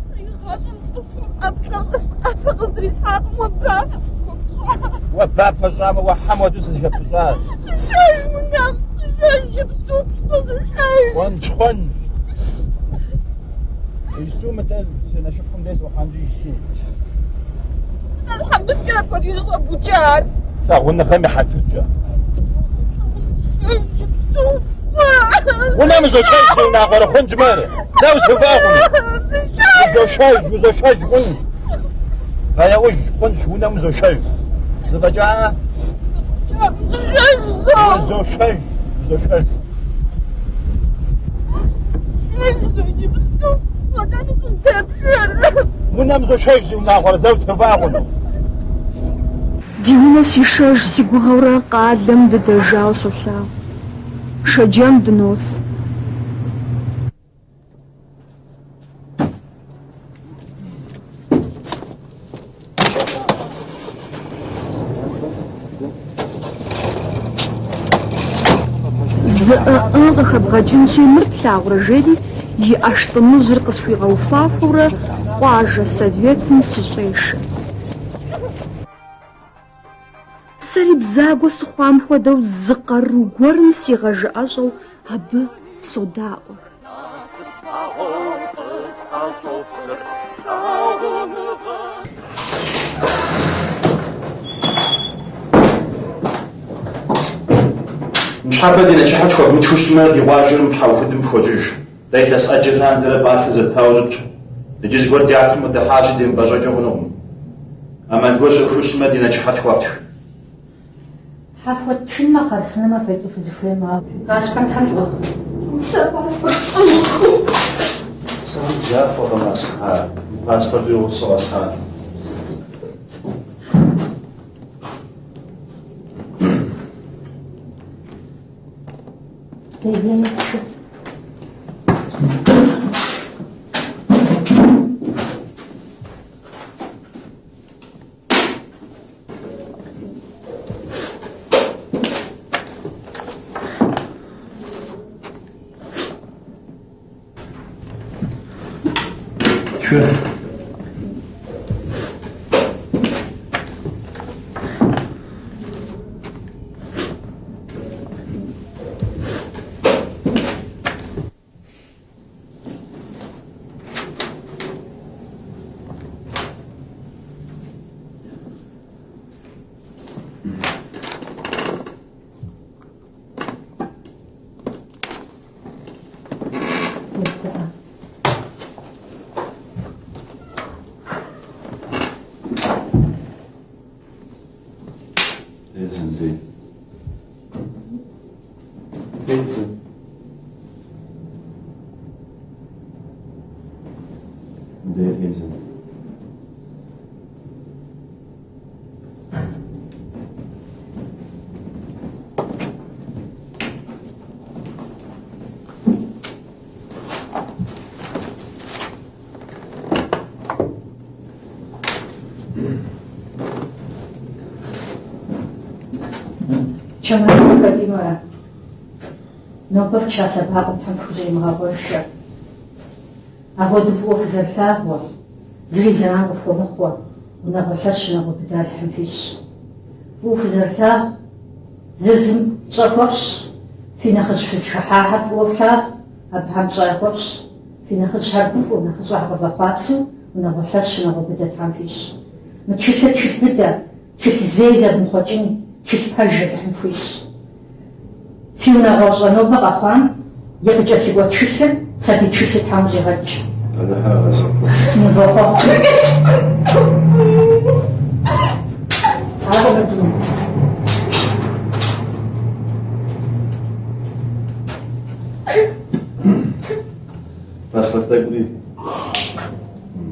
Сэ игъащӏэм цӏыхум ӏэплӏэ ӏэпэ къыздрихьакъым, уэ ба къысхуэпщӏа. Уэ ба пхуэщӏамэ, уэ хьэм хуэдэу сызэхэпфыщӏащ. Сышэж унэм, сышэж иджыпсту, пцӏы сышэж. Хъунщ, хъунщ. Ису мыдэ си анэшыпхъум деж сӏухьэнщи ису. Сыт а тхьэмыщкӏэр апхуэдизу щӏэбукӏар? Лъагъуныгъэм и хьэтыркӏэ. Сышэж иджыпсту, пцӏы. Унэм узошэж, зиунагъуэрэ, хъунщ мыр. Зэ узэувыӏэ хъуну? Сышэж! Узошэж, узошэж, хъунщ. Бэяуж, хъунщ, унэм узошэж. Зэфӏэкӏа? Сышэж зо! Узошэж, узошэж. Сышэж зо иджыпсту, пцӏы, дэнэ сыздэпшэр? Унэм узошэж, зиунагъуэрэ, зэ узэувыӏэ хъуну? Ди унэ сишэж си гугъэурэ къалэм дыдэжауэ солъагъу. Шэджэм дынос. Зы ӏы-ӏы къыхэбгъэкӏынщи, мыр плъагъурэ жери, и ӏэштӏымыжьыр къысхуигъэуфафэурэ къуажэ советым сыщӏешэ. Сэри бзагуэ сыхъуам хуэдэу зы къару гуэрым сигъэжыӏэщӏэу абы содаӏуэ. Ныщхьэбэ ди нэчыхьыр тхуэвмытхыу щытмэ, ди къуажэр мы тхьэӏухудым фхокӏыж. Дэ илъэс ӏэджэ лъандэрэ пӏалъэ зэттауэ щытщ. Иджы зыгуэр дякум къыдыхьащи, демыпӏэщӏэкӏэ хъунукъым. ӏэмал гуэр щыӏэххэу щытмэ, ди нэчыхьыр тхуэфтх. Тхьэ фхуэттхынмэ, хъарзынэмэ, фету фызыхуейм, ауэ. Паспортхэр фӏыгъ. Сэ паспорт сӏыгъкъым. Сэ уи захуэкъым къэсхьар. Паспорт уи гъусэу къэсхьар. Заявление тхы. Тхы. Тедзэ мыбдей. Тедзэ. Мыбдей тедзэ. Чэмалрэ Фатӏимэрэ, нобэ фча лъэбакъуэм Тхьэм фхущӏимыгъэгъуэжкӏэ. Апхуэдэу фӏыуэ фызэрылъагъууэ, зыри зэран къыфхуэмыхъууэ, унагъуэ лъэщ, унагъуэ быдэ Алыхьым фищӏ. Фӏыуэ фызэрылъагъу, зыр зым пщӏэ хуэфщӏ, фи нэхъыжь фызыхыхьахэр фӏыуэ флъагъу, абыхэм пщӏэ яхуэфщӏ. Фи нэхъыжьхэр гуфӏэу, нэхъыщӏэхэр къывэхъуапсэу, унагъуэ лъэщ, унагъуэ быдэ Тхьэм фищӏ. Мы тхылъыр тхылъ быдэ, тхылъ зэи зэвмыхъуэкӏын, тхылъ пэж Алыхьым фхуищӏ. Фи унагъуэщӏэ нобэ къэхъуам и къыкӏэлъыкӏуэ тхылъыр сабий тхылъу Тхьэм къыщӏигъэкӏ. Алыхьыр арэзы къыпхухъу. Сынывохъуэхъу. Ауэ Мадинэ. Паспорт тӏэкӏури.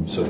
Все.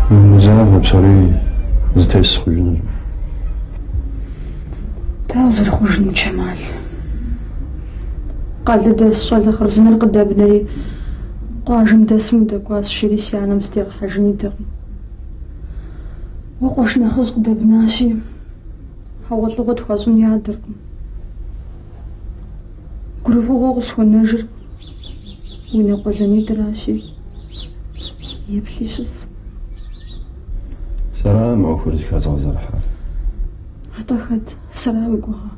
Умыгузавэ, псори зэтес хъужынущ. Дауэ зэрыхъужыну, Чэмал? Къалэдэс щӏалэ хъарзынэр къыдэбнэри, къуажэм дэсым удэкӏуащ, жери си анэм сыдигъэхьэжын идэкъым. Уэ къуэш нэхъыжь къыдэбнащи, хьэгъуэлӏыгъуэ тхуащӏын ядэркъым. Гурыфӏыгъуэу къысхуэнэжыр уи нэ къуэлэнитӏращи, еплъи щыс. Сэра мы ӏуэхур зэхэзгъэзэрыхьар? Атӏэ хэт? Сэра уи гугъэ?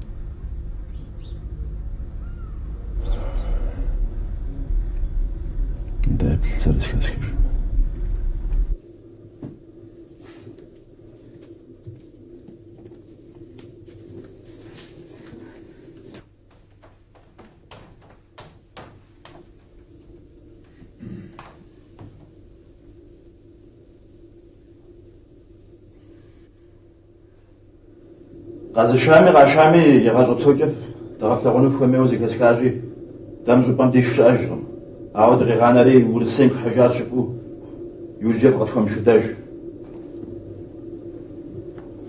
зэрызэхэсхыжыр. Къэзышами къашами игъащӏэ псокӏэ дагъэлъагъуну хуэмейуэ зэхэсхащи, дэ мы щӏыпӏэм диш щыӏэжкъым. Ауэ дыкъигъанэри Урысейм хыхьэжащ жыфӏэу иужькӏэ фыкъытхуэмышхыдэж.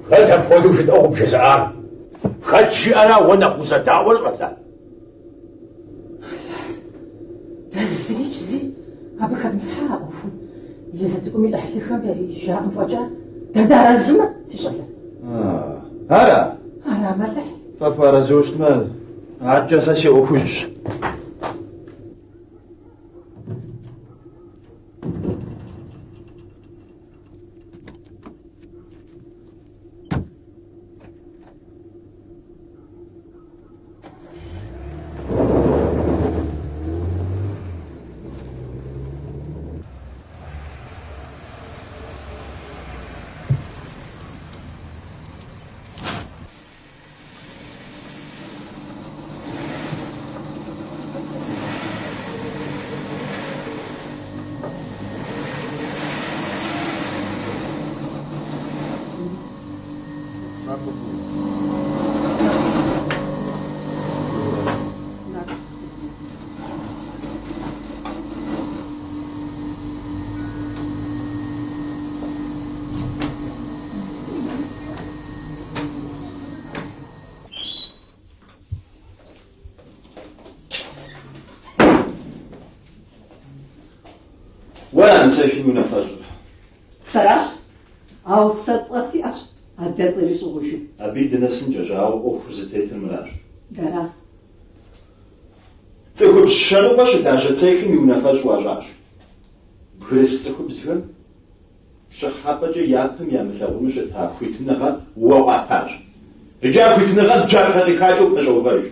Хэт апхуэдэу жытӏэу къыбжезыӏар? Хэт жиӏэра уэ нэхъ узэдаӏуэр, щӏалэ? Дэ зырикӏ зыри абы хэдмылъхьа а ӏуэхум. Езы цӏыкӏум и ӏыхьлыхэм жаӏэм фӏэкӏа, дэ дыарэзымэ, си щӏалэ. Ара? Арам, Алыхь. Фэ фыарэзыуэ щытмэ, адэкӏэ сэ си ӏуэхужщ. Уэра мы цехым и унафэщӏыр? Сэращ, ауэ сэ цӏэ сиӏэщ, адэцӏэри щӏыгъужу. Абыи дынэсынкӏэщ, ауэ ӏуэхур зытетыр мыращ. Дара? Цӏыхубз щэныкъуэ щылажьэ цехым и унафэщӏ уащӏащ. Бгырыс цӏыхубзхэм пщӏыхьэпӏэкӏэ япэм ямылъагъуну щыта хуитыныгъэр уэ къуатащ. Иджы а хуитыныгъэр джатэ къихакӏэ упэщӏэувэж.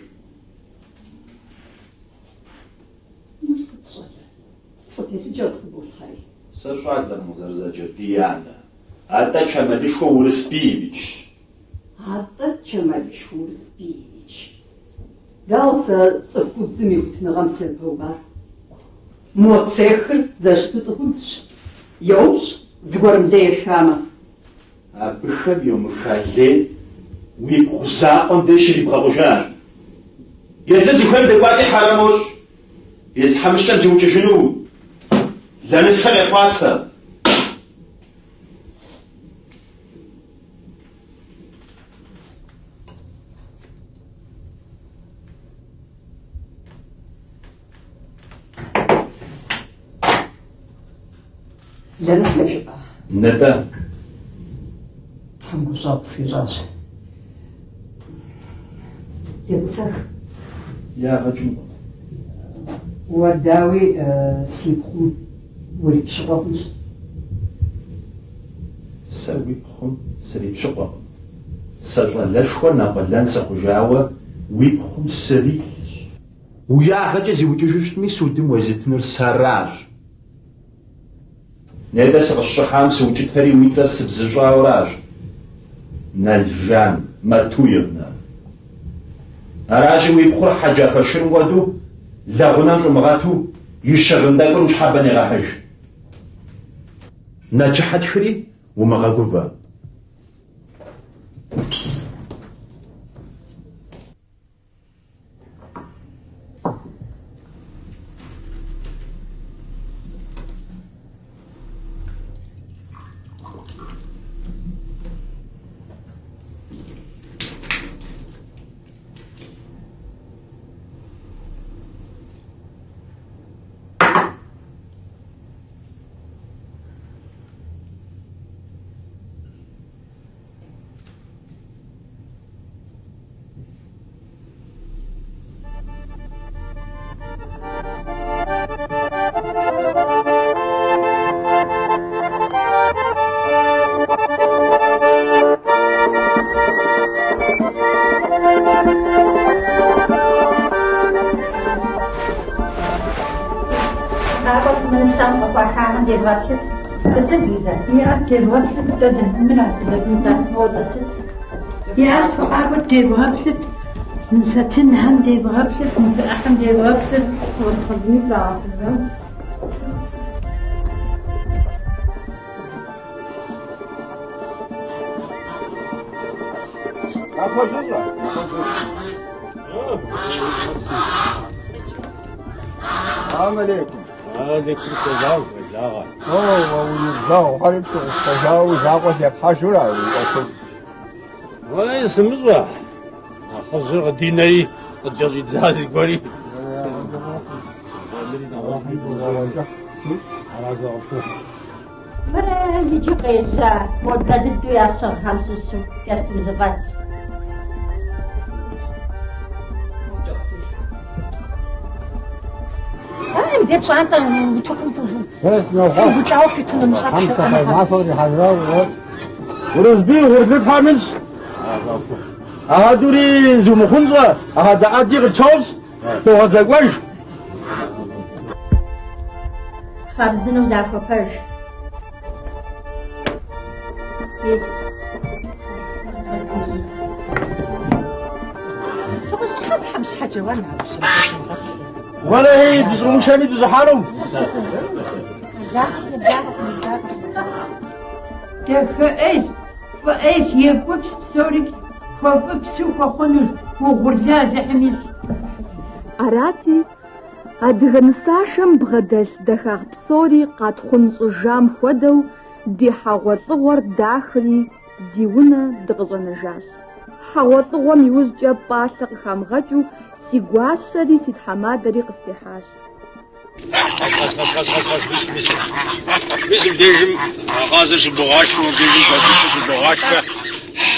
Мыр сыт, щӏалэ? Цӏэ телъыджэ къысхуболъхьэри. Сэ щӏалэкъым укъызэрызэджэр, ди анэ. Атӏэ Чэмалышхуэ Урысбиевичщ. Атӏэ Чэмалышхуэ Урысбиевич. Дауэ сэ цӏыхубзым и хуитыныгъэм сызэрыпэувар? Мо цехыр зэрыщыту цӏыхубзщ. Еупщӏ, зыгуэрым лей есхамэ. Абыхэм йомыха лейр уипхъу закъуэм деж щрибгъэкъужащ. Езыр зыхуейм дэкӏуати хьэрэм уощӏ. Езы тхьэмыщкӏэм зиукӏыжыну лэныстэ къепхъуатэ. Лэныстэ жыпӏа? Нтӏэ. Тхьэм гущӏэгъу схуищӏащ. Етӏысэх. Ягъэ кӏынкъым. Уэ, дауи, си пхъум урипщыкъуэ хъунщ. Сэ уи пхъум срипщыкъуэкъым. Сэ щӏалэшхуэ нэкъуэлэн сыхъужауэ уи пхъум срилӏщ. Уи ягъэкӏэ зиукӏыжу щытми, судым уезытынур сэращ. Нетӏэ сыкъыщыщӏыхьам сыукӏытэри уи цӏэр сыбзыщӏауэращ, Налжан Матуевна. Аращи, уи пхъур хьэ джафэ шырым хуэдэу лэгъунэм щӏумыгъэту и щыгъын тӏэкӏур ныщхьэбэ негъэхьыж. Нэчыхьэ тхыри умыгъэгувэ. Къакӏуэт мы нысэм къыхуахьахэм девгъэплъыт. Тӏысыт, Лизэ. Иӏэт, девгъэплъыт, дадэ, мыращ Нтӏэ, моуэ тӏысыт. Иӏэт, къакӏуэт, девгъэплъыт. Мы сатынхэм девгъэплъыт, мы пыӏэхэм девгъэплъыт. Салам алейкум. Алейкум сэлам, къеблагъэ. О, уэ уи ныбжьэгъухэри пщыгъупщэжауэ уи закъуэ зепхьэжура уи ӏуэхур? Уэ, сымыщӏэ. Нэхъыжьыр къыдинэри къыткӏэщӏидза зыгуэри. Мыр иджы къежьа модэ дыдэу ящыгъхэм щыщу костюм зэфӏэт. Мыдей пщӏантӏэ утыкум фиувыкӏауэ фитыну Урысбий угъурлы Тхьэм ищӏ. Ахьэдури зумыхъунщӏэ, ахьэдэ ӏэджи къытщощӏ, догъэзэкӏуэж. Хъарзынэу захуэпэж. Ес. Фыкъыщӏыхьэ Тхьэм щхьэкӏэ, уэ наущэ. Уэлэхьи, дыщӏумышэми дыщӏыхьэнум. Дахэ ӏейщ, фӏы ӏейщ, екӏупс псори хуэфӏыпсу хуэхъунущ, угъурлы Алыхьым ищӏ. Арати, адыгэ нысашэм бгъэдэлъ дахагъ псори къатхъунщӏыжам хуэдэу ди хьэгъуэлӏыгъуэр дахри ди унэ дыкъыщӏэнэжащ. Хьэгъуэлӏыгъуэм иужькӏэ пӏалъэ къыхамыгъэкӏыу си гуащэри си тхьэмадэри къыстехьащ. Къэс, къэс, къэс, къэс, къэс, мис, мис. Мис мыбдежым къазыр щыбогъашхэ, мыбдежым бабыщыр щыбогъашхэ.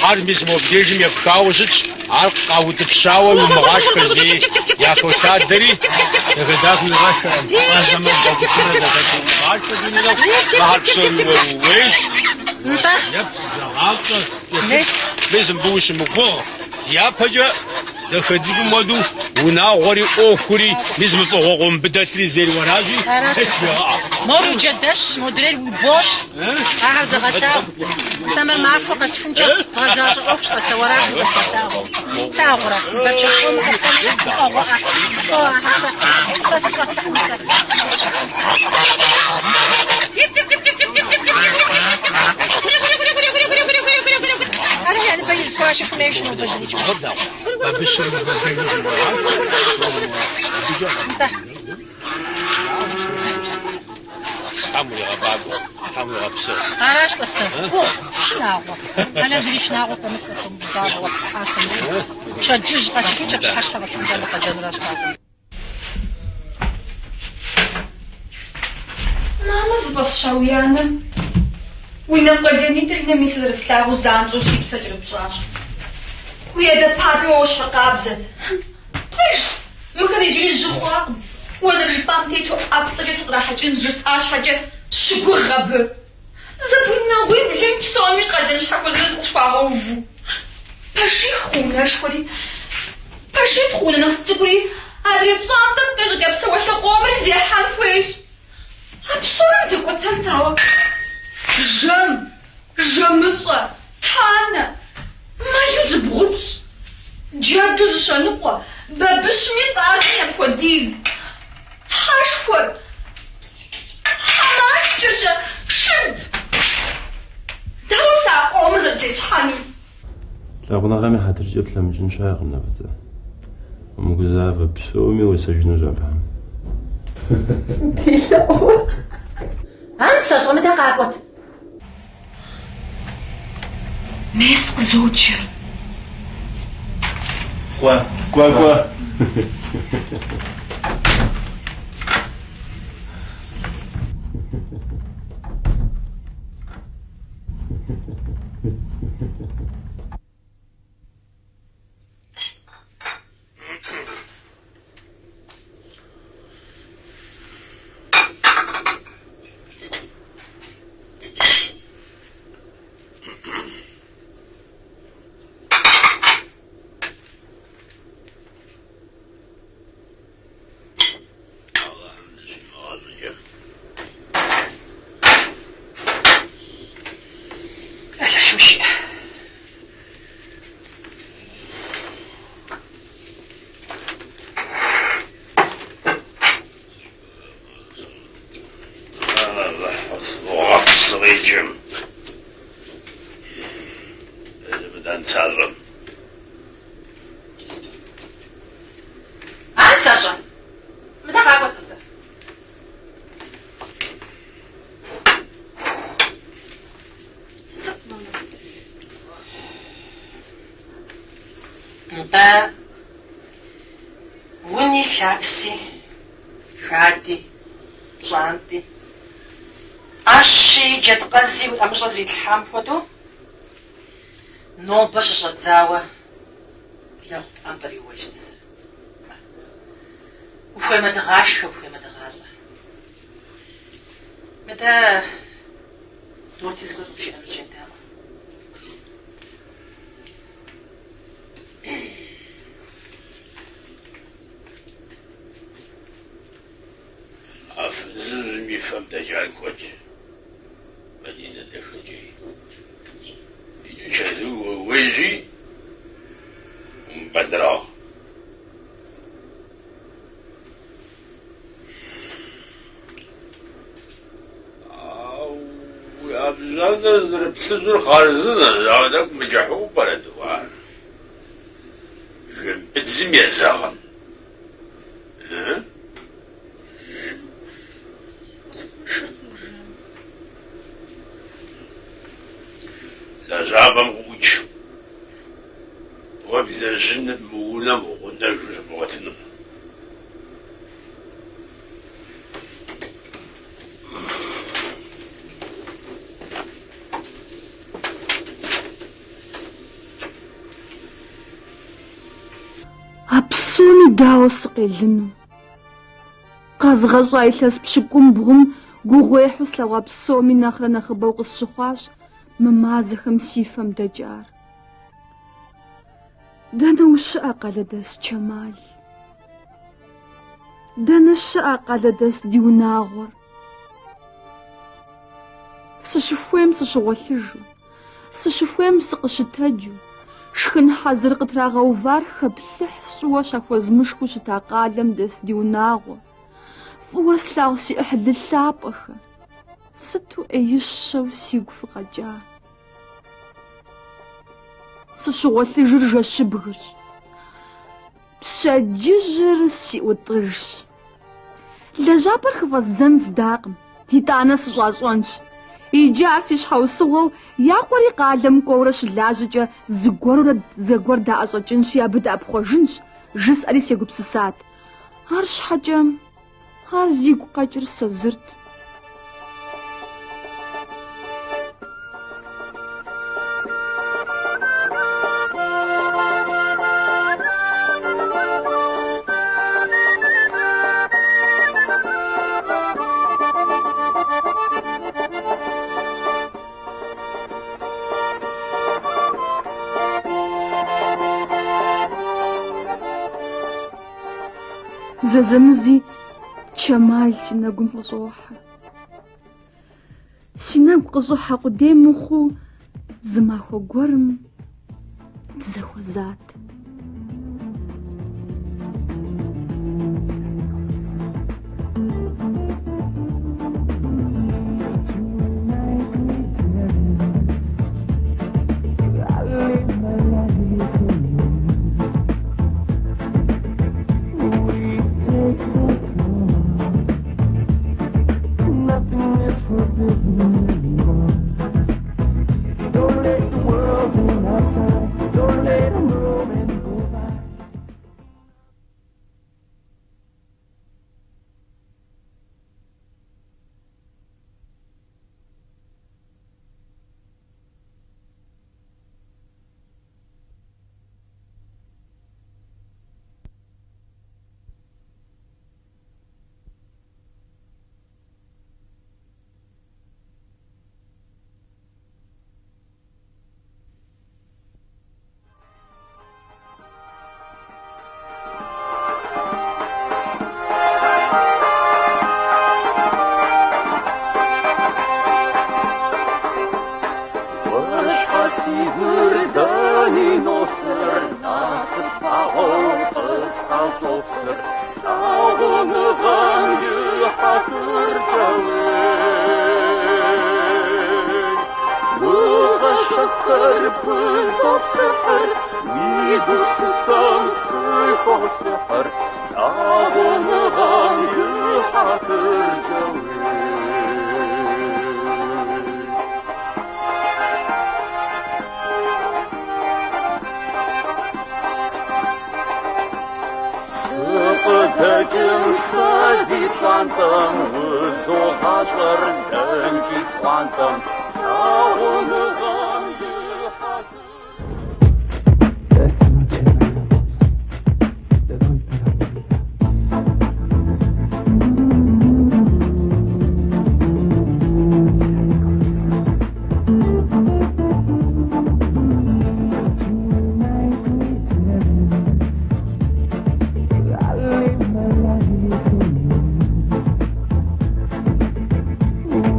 Хьэр мис мобдежым епхауэ щытщ, ар къаутӏыпщауэ умыгъашхэ зэи яхолъадэри, дахэ-дахэу игъашхэркъым. Къазэмэ бабыщымрэ зэхэту умыгъашхэ дуней нэху, мыхэр псори уэ ууейщ. Еплъ, зэгъащӏэ, кӏэлъыплъ. Мис мыбы ущымыгугъ. Дяпэкӏэ дахэ цӏыкӏум хуэдэу унагъуэри ӏуэхури, мис мы фӏыгъуэ къом мыбы дэлъри зейр уэращи, тет жегъэӏэ. Мор уи джэдэщ, модрейр уи бощ. Ахэр зэгъэлъагъу. Сэ мыр махуэ къэсхункӏэ згъэзащӏэ ӏуэхущ, тӏасэ, уэращ мы зэзгъэлъагъур. Плъагъурэ, бэрчэт къомыр къыпхуэмыщӏ, гуфӏэгъуэ къэхь. Лӏо, ахэр сэ, сэ сщӏэлъэӏум сэ. Тхьэм уригъэфӏакӏуэ, Тхьэм уигъэпсэу. Аращ, тӏасэ. Гугъу, шынагъуэ. Алэ зыри шынагъуэ хэмылъ, тӏасэ, умыгузавэу, ахэр. Пщэдджыжь къэсыхункӏэ, пщыхьэщхьэ къэсыхункӏэ абы къалэнуращ къакӏуэр. Мамэ зыфӏэсща уи анэм уи нэ къуэлэнитӏыр и нэм ису зэрыслъагъуу занщӏэу си псэр кӏэрыпщӏащ. Уи адэ папи уэ уэщхьыркъабзэт. Пэжщ, мыхэр иджыри жьы хъуакъым. Уэ зэрыжыпӏам тету ӏэплӏэкӏэ сыкърахьэкӏынщ жысӏа щхьэкӏэ, щыгугъ абы. Зэбынунагъуиблым псоми къалэн щхьэхуэ зырыз къысхуагъэуву. Пэших хъу унэшхуэри, пэшитӏ хъу унэ нэхъ цӏыкӏури, адрей пщӏантӏэм къещӏэкӏа псэуалъэ къомри зехьэн хуейщ. А псори удэкӏуэтэнт, ауэ жэм, жэмыщӏэ, танэ, мэлу зыбгъупщӏ, джэду зы щэныкъуэ, бабыщми къазми апхуэдиз. Хьэшхуэр, Хьэмаскӏэ-щэ, шыд! Дауэ сэ а къомыр зэрызесхьэнур? Лъагъуныгъэм и хьэтыркӏэ плъэмыкӏын щыӏэкъым, Нэфӏыцӏэ. Умыгузавэ, псоми уесэжынущ абыхэм. Делэӏуэ. А нысащӏэ, мыдэ къакӏуэт. Мес къызоджэ. Кӏуэ, кӏуэ, кӏуэ. Нтӏэ, уни лъапси, хади, пщӏантӏи, ӏэщи, джэдкъэзи уи ӏэмыщӏэ зэритлъхьам хуэдэу, нобэ щыщӏэдзауэ лэгъупӏэмпӏэри ууейщ мисыр. Ухуеймэ дыгъашхэ, ухуеймэ дыгъалӏэ. Мыдэ Дотэ зыгуэр къыбжиӏэнущ, едаӏуэ. А фызыжьым и фэм дэкӏар куэдщ, Мадинэ дахэкӏей. Иджы чэзур ууейщи, умыбэлэрыгъ. Уи ӏэбжьанэр зэрыплъыжьыр хъарзынэщ, ауэ тӏэкӏу мыкӏыхьу пӏэрэт ар? Жэмбыдзым езэгъын? Лэжьапӏэм къыӏукӏ. Уэ блэжьыныр мы унэм гъунэжу щыбгъуэтынум. А псоми дауэ сыкъелыну? Къэзгъэщӏа илъэс пщыкӏумбгъум гугъуехьу слъэгъуа псоми нэхърэ нэхъыбэу къысщыхъуащ мы мазэхэм си фэм дэкӏар. Дэнэ ущыӏэ, къалэдэс Чэмал? Дэнэ щыӏэ къалэдэс ди унагъуэр? Сыщыхуейм сыщыгъуэлъыжу, сыщыхуейм сыкъыщытэджу, шхын хьэзыр къытрагъэувар хэплъыхь сщӏыуэ щахуэзмышхыу щыта къалэм дэс ди унагъуэ, фӏыуэ слъагъу си ӏыхьлы лъапӏэхэ, сыту ӏеищэу сигу фыкъэкӏа. Сыщыгъуэлъыжыр жэщыбгырщ. Пщэдджыжьыр си ӏутӏыжщ. Лэжьапӏэр хыфӏэздзэн здакъым, итӏанэ сыщӏащӏэнщ. Иджы ар си щхьэусыгъуэу я къуэри къалэм кӏуэурэ щылажьэкӏэ зыгуэрурэ зэгуэр даӏэщӏэкӏынщи, абы дыӏэпхъуэжынщ, жысӏэри сегупсысат. Арщхьэкӏэ ар зигу къэкӏыр сэ зырт. Зэзэмызи Чэмал си нэгум къыщӏохьэ. Си нэгу къыщӏыхьэ къудей мыхъуу зы махуэ гуэрым дызэхуэзат. Уэ щхьэ си гур дэни носыр, насып фагъуэу къысӏэщӏопсыр, лъагъуныгъэм и хьэтыркӏэ уей. Гугъэ щэхухэр пхузопсыхьыр, уи гупсысэм сыхосыхьыр, лъагъуныгъэм и хьэтыркӏэ уей. Укъыдэкӏым сэ ди пщӏантӏэм узогъащӏэр лэнкӏи схъуантӏэм лъагъуныгъэм и хьэтыр. Esta noche bailamos. Te doy toda mi vida. Tonight we dance. I live my life in you.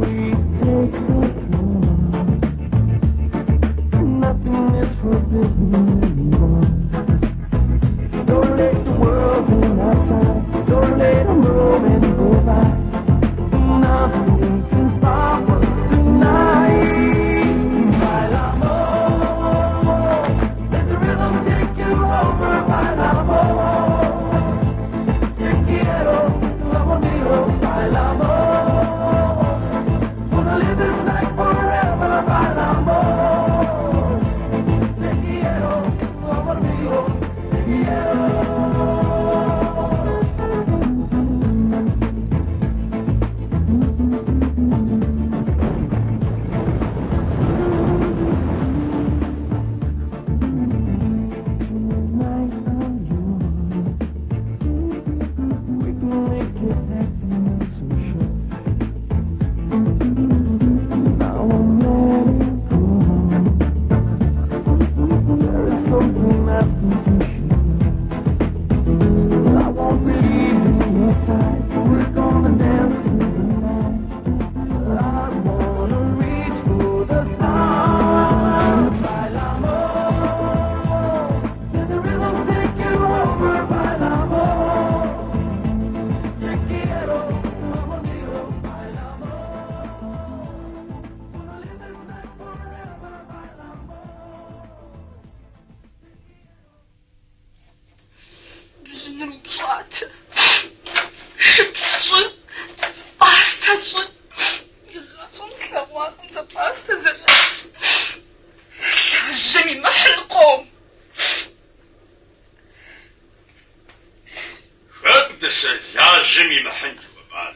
We take the floor. Nothing is forbidden anymore. Don't let the world in outside. Don't let a moment go by. Nothing can stop us tonight. Bailamos. Let the rhythm take you over. Bailamos. Te quiero, amor mío. Bailamos. Gonna live this life forever. Bailamos. Te quiero, amor mío. Te quiero. Tonight I'm yours. We can make it happen, I'm so sure. Now I'm letting go. There is something I think you should know. I won't be leaving your side. We're gonna dance through the night. I wanna reach for the stars. Bailamos. Let the rhythm take you over. Bailamos. Te quiero, amor mío. Bailamos. Wanna live this life forever. Bailamos. Бжьыныр упщӏатэ, шыпс щӏы, пӏастэ щӏы. Игъащӏэм слъэгъуакъым сэ пӏастэ зэращӏ. Лажьэм имыхьын къом. Хэт дысэ лажьэм имыхьын жыхуэпӏар?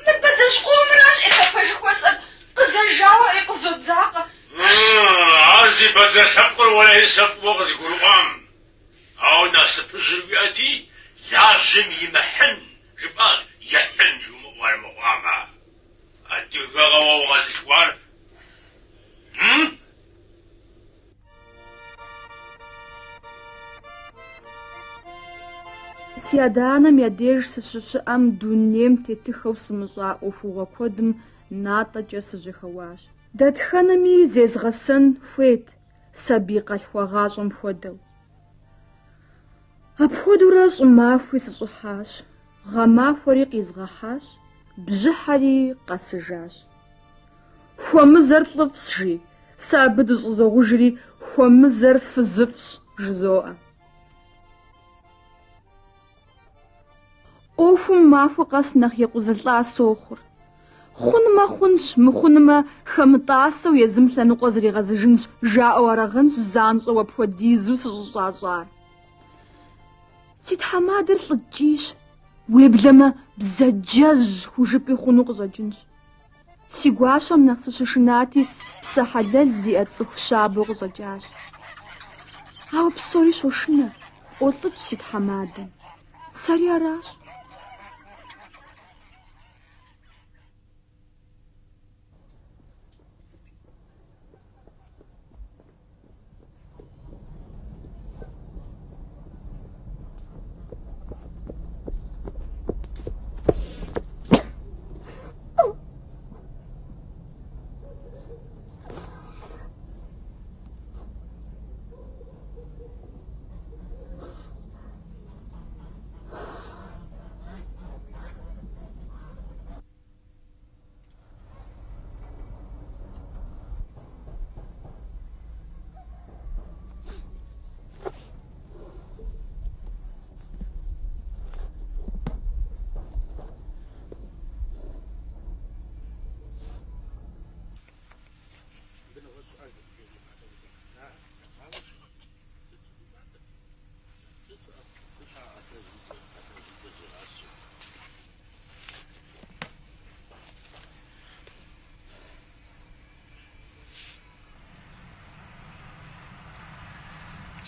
Мы бадзэжь къомыращ ӏей жыхуэсӏэр, къызэжауэ ӏей къызодзакъэ. Ар зи бадзэ лъэпкъыр уэлэхьи сэ фӏыуэ къызгурыӏуам. Ауэ насыпыжьыр уиӏэти, лажьэм имыхьын жыпӏащ, ихьын жумыӏэу армыхъуамэ. Адыгэгъэ уэ укъэзылъхуар? М? Си адэ-анэм я деж сыщыщыӏэм дунейм тетыххэу сымыщӏа ӏуэхугъуэ куэдым натӏэкӏэ сыжьэхэуащ. Дэтхэнэми зезгъэсэн хуейт сабий къалъхуагъащӏэм хуэдэу. Апхуэдэурэ щӏымахуи сыщӏыхьащ, гъэмахуэри къизгъэхьащ, бжьыхьэри къэсыжащ. Хуэмызэр лӏыфӏщ, жи, сэ абы дыщӏызогъужри, хуэмызэр фызыфӏщ, жызоӏэ. Ӏуэхум махуэ къэс нэхъ екъузылӏа сохъур. Хъунмэ хъунщ, мыхъунмэ хэмытӏасэу езым лъэныкъуэ зригъэзыжынщ, жаӏэу арагъэнщ занщӏэу апхуэдизу сыщӏыщӏащӏар. Си тхьэмадэр лӏы ткӏийщ, уеблэмэ бзаджэжь хужыпӏи хъуну къыщӏэкӏынщ. Си гуащэм нэхъ сыщышынати, псэ хьэлэл зиӏэ цӏыху щабэу къыщӏэкӏащ. Ауэ псори щошынэ, фӏолӏыкӏ си тхьэмадэм. Сэри аращ.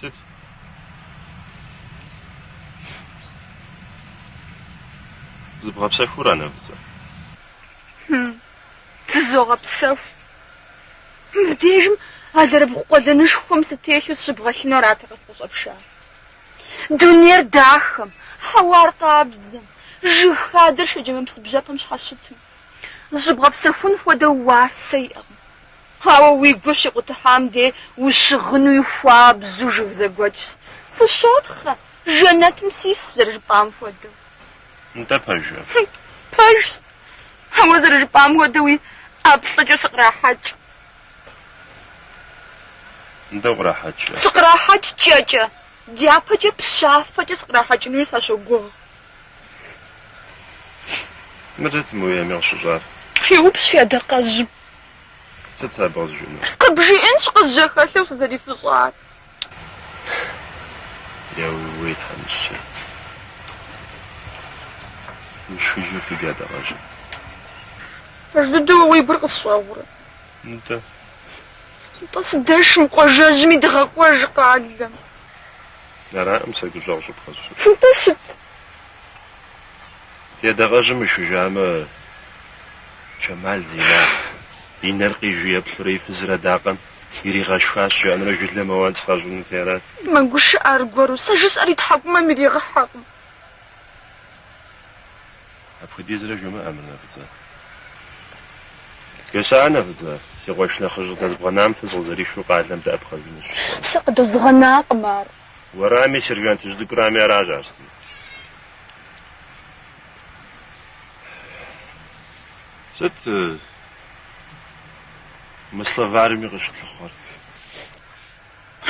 Сыт? Зыбгъэпсэхура, Нэфӏыцӏэ? Хм, зызогъэпсэху. Мыбдежым алэрыбгъу къуэлэнышхуэм сытелъу сыщыбгъэлъыну аратэкъэ сыкъыщӏэпшар? Дунейр дахэм, хьэуар къабзэм, жыг хадэр Шэджэмыпс бжьэпэм щхьэщытым. Зыщыбгъэпсэхун хуэдэ уасэ иӏэкъым. Ауэ уи гур щикъутыхьам дей ущыгъынуи хуабжьу жыг зэгуэтщ. Сыщотхъэ, жэнэтым сисщ зэрыжыпӏам хуэдэу. Нтӏэ, пэжрэ? Пэжщ. Ауэ зэрыжыпӏам хуэдэуи ӏэплӏэкӏэ сыкърахьэкӏ. Нтӏэ укърахьэкӏрэ? Сыкърахьэкӏ кӏэкӏэ. Дяпэкӏэ пщафэкӏэ сыкърахьэкӏынуи сащогугъ. Мыр сыт мы уи ӏэми къыщыщӏар? Еупщӏ си адакъэжьым. Сыт сэ абы къызжиӏэнур? Къыбжиӏэнщ къызжьэхэлъэу сызэрифыщӏар. Еууей, тхьэмыщкӏэ. Уишхыжырти ди адакъэжьым. Пэж дыдэу уи гур къысщӏэгъурэ? Нтӏэ. Нтӏэ, сыдэш мы къуажэжьми дыгъэкӏуэж къалэм. Аракъым сэ гущӏэгъу щӏыпхуэсщӏыр. Нтӏэ, сыт? Ди адакъэжьым уишхыжамэ, Чэмал зинагъ. И нэр къижу еплъурэ и фызыр адакъэм иригъэшхащ, жаӏэнурэ жылэм ауан сыкъащӏынути арат. Мэгушыӏэ аргуэру, сэ жысӏэр и тхьэкӏумэм иригъыхьэкъым. Апхуэдизрэ жумыӏэ мыр, Нэфӏыцӏэ. Бжесӏа, Нэфӏыцӏэ, си къуэш нэхъыжь къыдэзбгъэнам фыз къызэришэу къалэм дэӏэпхъуэжынущ. Сэ къыдозгъэнакъым ар. Уэрами, сержантыжь цӏыкӏурами аращ ар сытми. Сыт мы словарми къыщылъыхъуэр?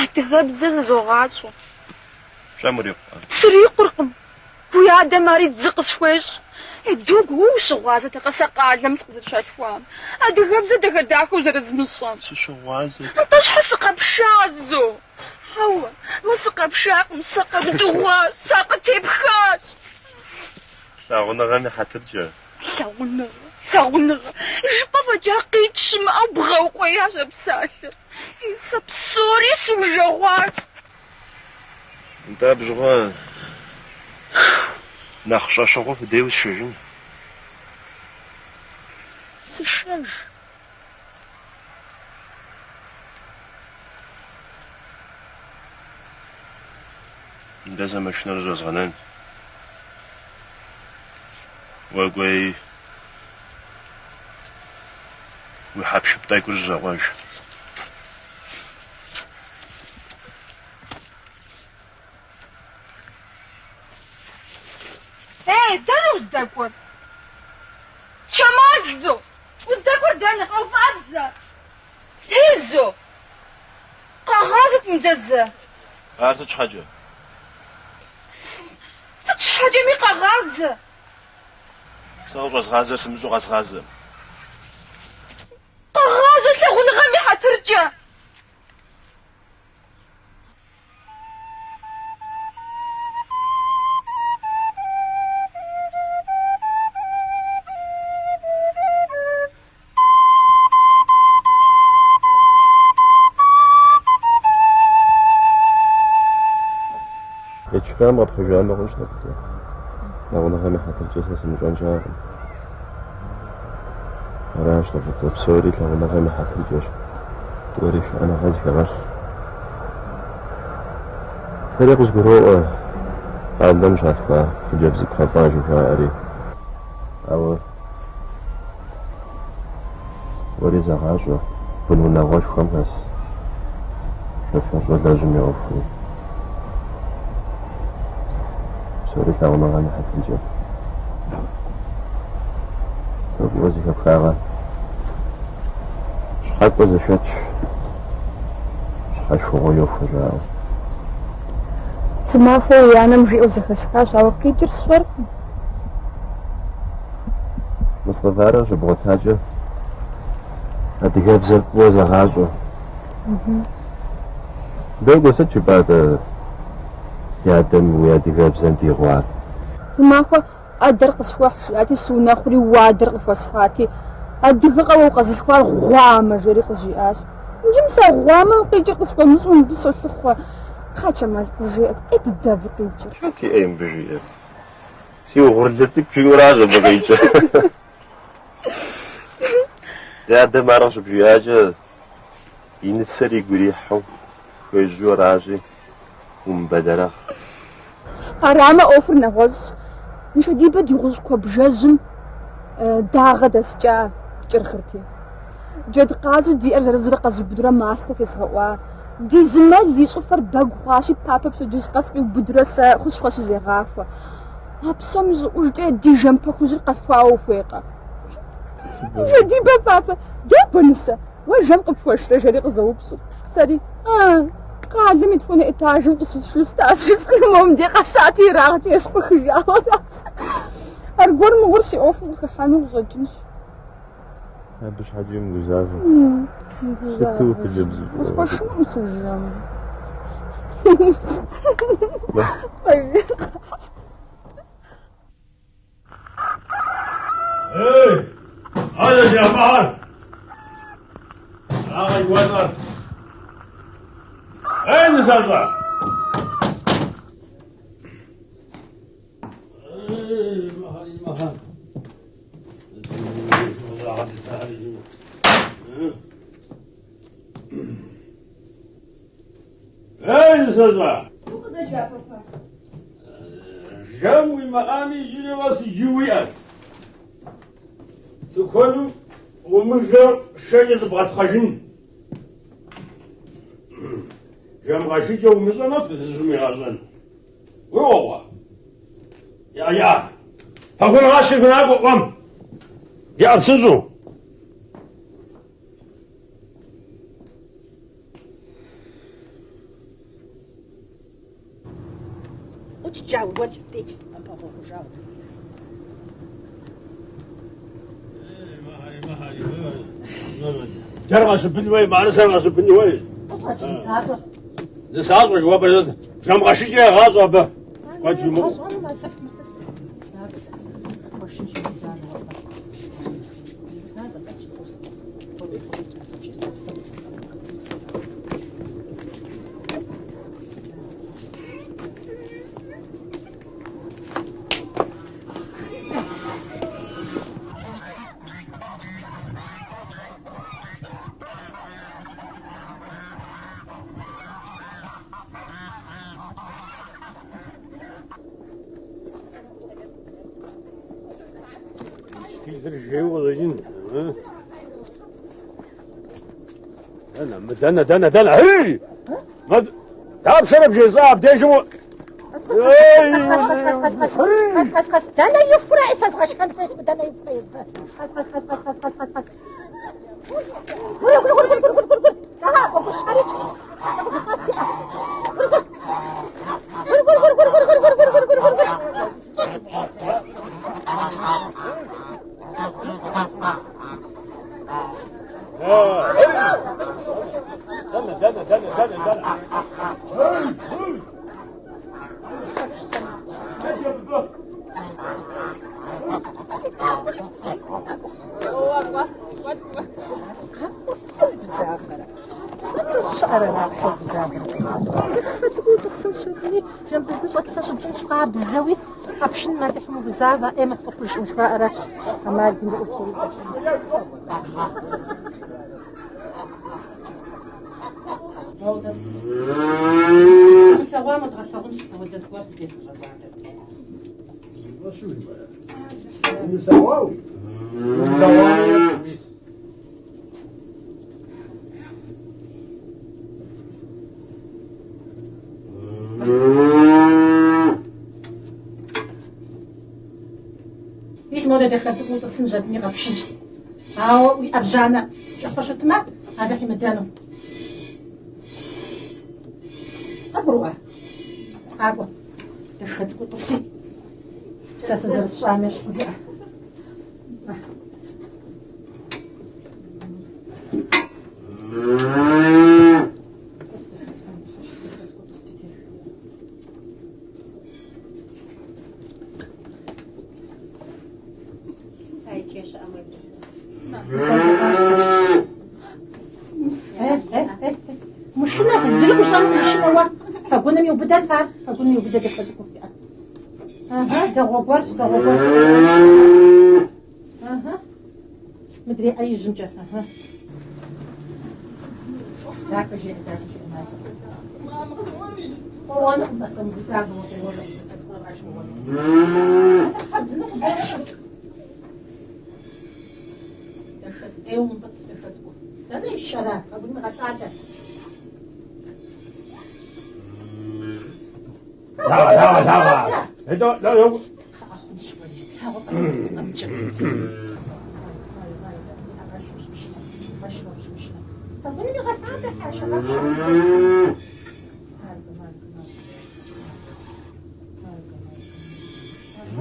Адыгэбзэ зызогъащӏэ. Пщӏэм урикъукъэ? Срикъуркъым. Уи адэм ари дзы къысхуещӏ. Ей, догуэ, уэ ущыгъуазэтэкъэ сэ къалэм сыкъызэрыщалъхуам? Адыгэбзэ дахэ-дахэу зэрызмыщӏэм. Сыщыгъуазэт. Нтӏэ щхьэ сыкъэпша, зо? Хьэуэ, уэ сыкъэпшакъым, сэ къэбдыгъуащ, сакъытепхащ. Лъагъуныгъэм и хьэтыркӏэ. Лъагъуныгъэ, лъагъуныгъэ, жыпӏэ фӏэкӏа къикӏ щымыӏэу бгъэукъуеящ а псалъэр. Сэ псори сужэгъуащ. Нтӏэ, абы щыгъуэ нэхъ щӏэщыгъуэу фыдей усшэжын? Сышэж. Нтӏэ, сэ машинэр къыщӏэзгъэнэн. Уэ кӏуэи уи хьэпшып тӏэкӏур щӏэкъуэж. Ей, дэнэ уздэкӏуэр? Чэмал, зо! Уздэкӏуэр дэнэ? Къэувыӏэт зэ! Ей, зо! Къэгъазэт мыдэ зэ! Ар сыт щхьэкӏэ? Сыт щхьэкӏэми къэгъазэ! Сэ къыщӏэзгъазэр сымыщӏэу къэзгъазэ. Къэгъазэ лъагъуныгъэм и хьэтыркӏэ! Ятшхам къэпхьыжамэ хъунщ, Нэфӏыцӏэ. Лъагъуныгъэм и хьэтыркӏэ сэ сымыщӏэн щыӏэкъым. Аращ, Нэфӏыцӏэ, псори лъагъуныгъэм и хьэтыркӏэщ. Уэри шыӏэныгъэ зыхэгъэлъ. Сэри къызгуроӏуэ къалэм щалъхуа хъыджэбз цӏыкӏу гъэфӏа жыхуаӏэри. Ауэ уэри зэгъащӏэ, бынунагъуэшхуэм хэс шофер щӏалэжьым и ӏуэхури. Псори лъагъуныгъэм и хьэтыркӏэ. Уэ фӏыуэ зэхэпхагъэ. Щхьэкӏуэ зышэч, щхьэ шхыгъуэ йохуэ жаӏэу. Зымахуэ уи анэм жиӏэу зэхэсхащ, ауэ къикӏыр сщӏэркъым. Мы словарыр щыбгъуэтакӏэ адыгэбзэр фӏыуэ зэгъащӏэ. Догуэ, сыт жыпӏа-тӏэ ди адэм уи адыгэбзэм дигъуар? Зымахуэ ӏэдэр къысхуэхь жиӏати, сыунэхъури уадэр къыхуэсхьати, адыгэкъэ уэ укъэзылъхуар гъуамэ, жери къызжиӏащ. Иджы мис а гъуамэм къикӏыр къысхуэмыщӏэу мыбы солъыхъуэ. Кхъа, Чэмал, къызжеӏэт, ӏей дыдэ абы къикӏыр. Хэт и ӏей мыбы жиӏэр? Си угъурлы цӏыкӏу жиӏэуращ абы къикӏыр. Ди адэм ар къыщыбжиӏакӏэ, и нысэр игу ирихьу хуежьэу аращи, умыбэлэрыгъ. Арамэ, ӏуэхур нэгъуэщӏщ. Нышэдибэ ди гъущӏ куэбжэжьым дагъэ дэскӏа кӏыргъырти. Джэд къазу диӏэр зырызурэ къэзубыдурэ мастэ хезгъэӏуа. Ди зы мэл и щӏыфэр бэгу хъуащи, папэ пщэдджыжь къэс къиубыдурэ сэ хущхъуэ щызегъахуэ. А псом ищӏыӏужкӏэ ди жэм пэхужьыр къэлъхуауэ ухуейкъэ? Нышэдибэ папэ, догуэ нысэ, уэ жэм къыпхуэшрэ жери къызоупщӏыр. Сэри, а, къалэм етхуанэ этажым къыщысшу щытащ, жысӏэну мом дей къэсати, ерагъкӏэ ескъухыжауэ аращ. Аргуэр мыгъуэр си ӏуэхум къыхыхьэну къыщӏэкӏынщ. Абы щхьэкӏи умыгузавэ. Сыту ухъыджэбзыфӏ. Къысхуэшынукъым сэ жэм. Эй, адэ жэмыхьэр! Аракъэ жыхуэсӏэр. Эй, нысащӏэ! Эй, мыхьэр, мыхьэр. Эй, нысащӏэ! Укъызэджа, папэ? Жэм уимыӏами, иджыри къэс иджы уиӏэт. Тыкуэным умыжэ шэкӏэ зыбгъэтхъэжын. Жэм гъэшыкӏэ умыщӏэмэ, фызыжьым уигъэщӏэн. Гурыӏуэгъуэ? Я, я. Пэгун гъащи фынакӏуэ ӏуэм. Иӏэ псынщӏэу. Дэр къэщыпын хуей, мыӏэрысэр къэщыпын хуей. Нысащӏэ жыхуэпӏэр сыт? Жэм гъэшыкӏэ егъащӏэ абы. Куэд жумыӏэу. Учителыр жейуэ къыщӏэкӏын. Дэнэ, мы дэнэ, дэнэ, дэнэ? Эй! Дапщэрэ бжесӏа абдежым у... Къэс, къэс, къэс, дэнэ ихурэ сэ згъэшхэн хуейщ, мы дэнэ ихурэ езгъэ. Къэс, къэс, къэс, къэс, къэс, къэс, къэс, къэс. Гуры, гуры, гуры, гуры, гуры, гуры, гуры. Ага, къыщхьэрикӏ. Къэс, иӏэ. Гуры, гуры. Гуры, гуры, гуры, гуры, гуры, гуры, гуры, гуры, гуры, гуры, гуры. Дэнэ, дэнэ, дэнэ, дэнэ, дэнэ. Къабзэуи къэпшын Алыхьым угузавэ, ӏей мыхъужу жыхуаӏэрэ ӏэмал имыӏэу псори къэпшын. Умылъэгъуамэ, дгъэлъэгъунщ, апхуэдэ зыгуэр дызехъущӏэкӏуадэр. Умылъэгъуау? Умылъэгъуамэ, мис. Мис модэ дахэ цӏыкӏуу утӏысынщ, абыми къэпшынщ. Ауэ уи ӏэбжьанэ кӏыхьу щытмэ, Алыхь имыдэну. Къыбгурыӏуа? Къакӏуэ, дахэ цӏыкӏуу тӏыси. Сэ сызэрысщӏам ещхьу жыӏэ. Мышынэ, зыри къущӏэну мышынэ уэ. Пэгуным иубыдэт ар, пэгуным иубыдэ дахэ цӏыкӏур иӏэ. Ага, дэгъуэ гуэрщ, дэгъуэ гуэрщ. Ага. Мыдрей ӏэ ижьымкӏэ. Ага. Дахэ жеӏэ, дахэ жеӏэ, мамэ. Къоуэнукъым, тӏасэ, мыгузавэу къеуэнукъым, дахэ цӏыкӏур къаш къоуэнукъым. Хъарзынэу къыдошэ. Дахэ, ӏейуэ умыпӏытӏ, дахэ цӏыкӏур. Дэнэ ишэрэ? Пэгуным игъэлъадэ. Лъагъэ, лъагъэ, лъагъэ. Ето, лъагъэ. Хъунщ, уэри, слъагъур къызэрызэфӏэмыкӏыр. Пэгуным игъэлъадэ, хьэшэ, къэфшэ.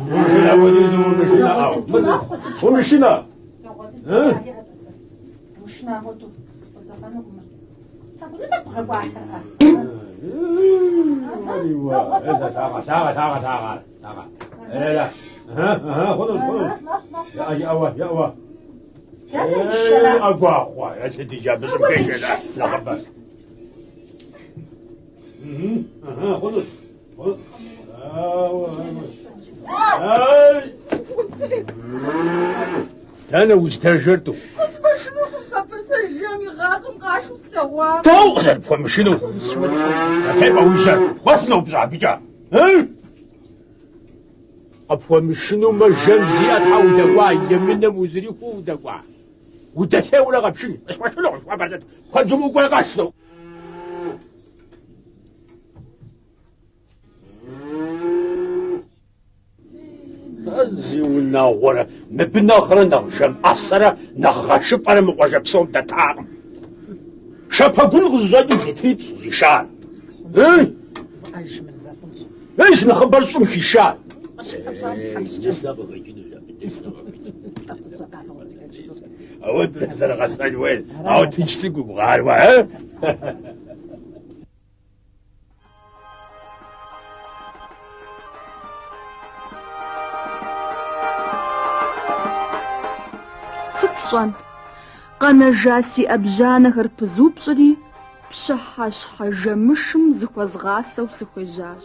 Умышынэ, апхуэдизу умышынэ, ӏэу. Умышынэ. Умышынэ апхуэдэу, къозэкъэнукъым мыр. Пэгуныр тӏэкӏу бгъэкӏуатэркъэ? Лъагъэ, лъагъэ, лъагъэ, лъагъэ, лъагъэ. Ага, хъунущ, хъунущ. Иӏэ, иӏэуэ, иӏэуэ. Ӏэгуахъуэ, елъыдыж абы щӏым хешэ нэхъыбэ. Ага, хъунущ. Дэнэ уздэжэр тӏу? Къысхуэшынукъым, папэ, сэ жэм игъащӏэм къашу слъэгъуакъым. Дауэ къызэрыпхуэмышынур? Зэтепӏэ уи жьэр, уэ сыноупщӏа абыкӏэ? Къыпхуэмышынумэ, жэм зиӏэ тхьэ удэкӏуа, емынэм узэрихуэу удэкӏуа? Удэлъейурэ къэпшын, къысхуэшынукъым, куэду умыкӏуэ къэшну. Зи унагъуэрэ, мыбы нэхърэ нэхъ жэм ӏэсэрэ нэхъ гъэшыпӏэрэ мы къуажэ псом дэтакъым. Шэ пэгун къызыщӏэкӏым литритӏ щӏишар. Эй! Эй, си нэхъыбэр щӏым хишар. Нысэ къыхэкӏынущ абы, нысэ къыхэкӏынущ. Ауэ зэрыгъэсэн хуейр, ауэ тынш цӏыкӏу гугъар уэ, э? Сыт сщӏэнт? Къэнэжа си ӏэбжьанэхэр пызупщӏри, пщыхьэщхьэ жэмышым зыхуэзгъасэу сыхуежьащ.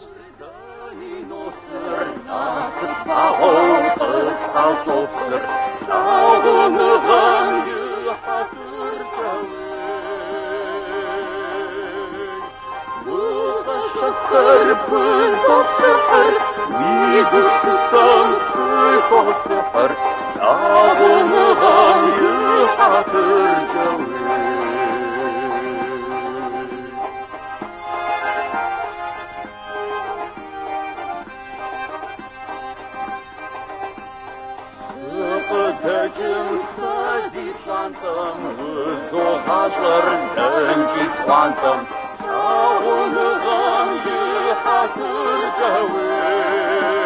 Сыкъыдэкӏым сэ ди пщӏантӏэм узогъащӏэр дэнкӏи схуантӏэм лъагъуныгъэм и хьэтыркӏэ уей.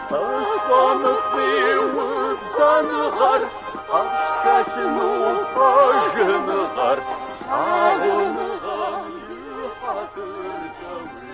Сэ сфӏэмыфӏи убзэныгъэр, сфӏэфӏщ схэлъыну пэжыныгъэр, лъагъуныгъэм и хьэтыркӏэ уей.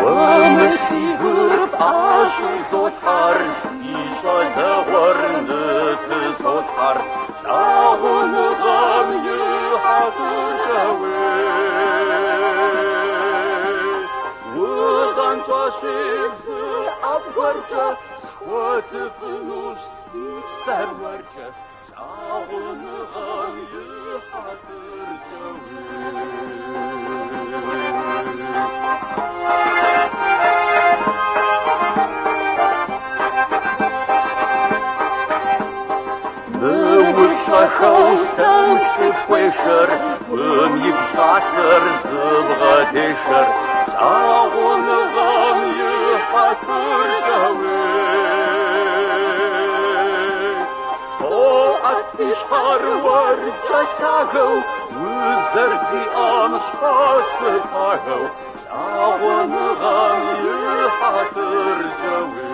Уэ мы си гур пӏэщӏызолъхьэр, си щӏалэгъуэр нытызолъхьэр, лъагъуныгъэм и хьэтыркӏэ уей. Угъэнщӏащи зы ӏэфӏ гуэркӏэ, схуэтыфынущ си псэр уэркӏэ, лъагъуныгъэм и хьэтыркӏэ уей. Мы упщӏэхэу лъэм сыхуешэр, гум и щӏасэр зыбгъэдешэр, лъагъуныгъэм и хьэтыркӏэ уей. Соӏэт си щхьэр уэркӏэ лъагэу, узэрызиӏэм щхьэ сыпагэу, лъагъуныгъэм и хьэтыркӏэ уей.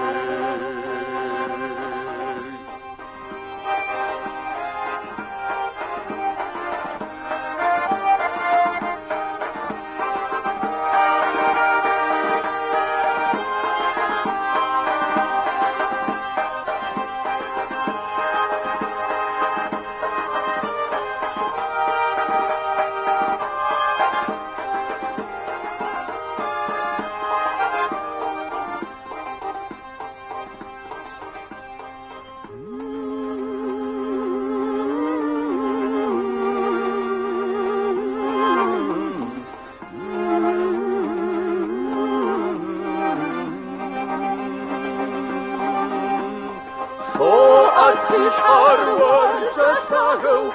си щхьэр уэркӏэ лъагэу,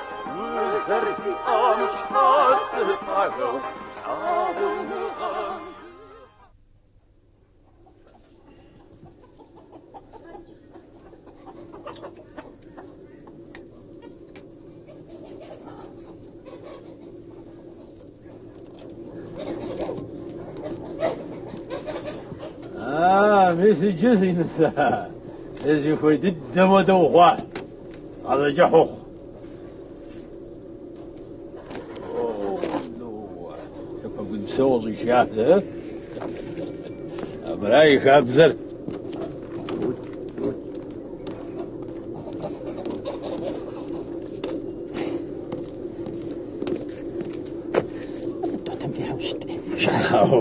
узэрызиӏам щхьа сыпагэу, лъагъуныгъэм. А, мис иджы си нысэ. Сызыхуей дыдэм хуэдэ ухъуа. Гъащӏэ кӏыхь ухъу. Пэгун псо къыщӏишат, э? Абыра и хабзэр.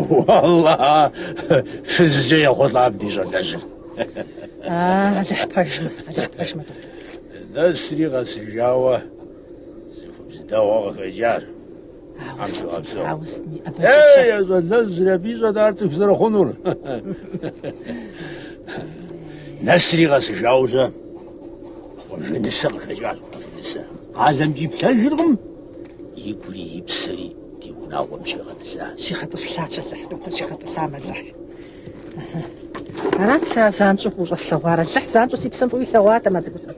Уэллахьэ, фызкӏэ ехъулӏам ди щӏалэжьыр. Алыхь пэжмэ, Алыхь пэжмэ, Тӏотэ. Нэсри къэсыжауэ цӏыхубз дэгъуэ къыхэкӏащ. Ауэ сытми, Ей, а щӏалэжьри абы ищӏэт ар цӏыху зэрыхъунур. Нэсри къэсыжауэ щэ, къуажэ нысэ къыхэкӏащ, къуажэ нысэ. Къалэмкӏи плъэжыркъым, игури и псэри ди унагъуэм щигъэтӏылъа. Щигъэтӏылъащ, Алыхь, Тӏотэ, щигъэтӏылъам, Алыхь. Арат сэ ар занщӏэу фӏыуэ щӏэслъэгъуар. Алыхь, занщӏэу си псэм фӏыуэ илъэгъуатэм а цӏыкӏур сэ.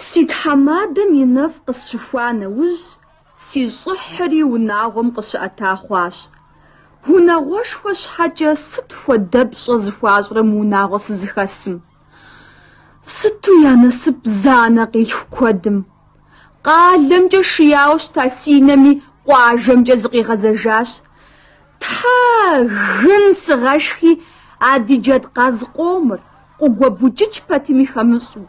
Си тхьэмадэм и нэфӏ къысщыхуа нэужь, си щӏыхьри унагъуэм къыщыӏэта хъуащ. Унагъуэшхуэ щхьэкӏэ сыт хуэдэпщӏэ зыхуащӏрэ мы унагъуэ сызыхэсым? Сыту я насып зы анэ къилъху куэдым. Къалэмкӏэ шияуэ щыта си нэми къуажэмкӏэ зыкъигъэзэжащ. Тхьэ, гын сыгъэшхи, а ди джэдкъаз къомыр, къыгуэбукӏыкӏ пэтми хэмыщӏу,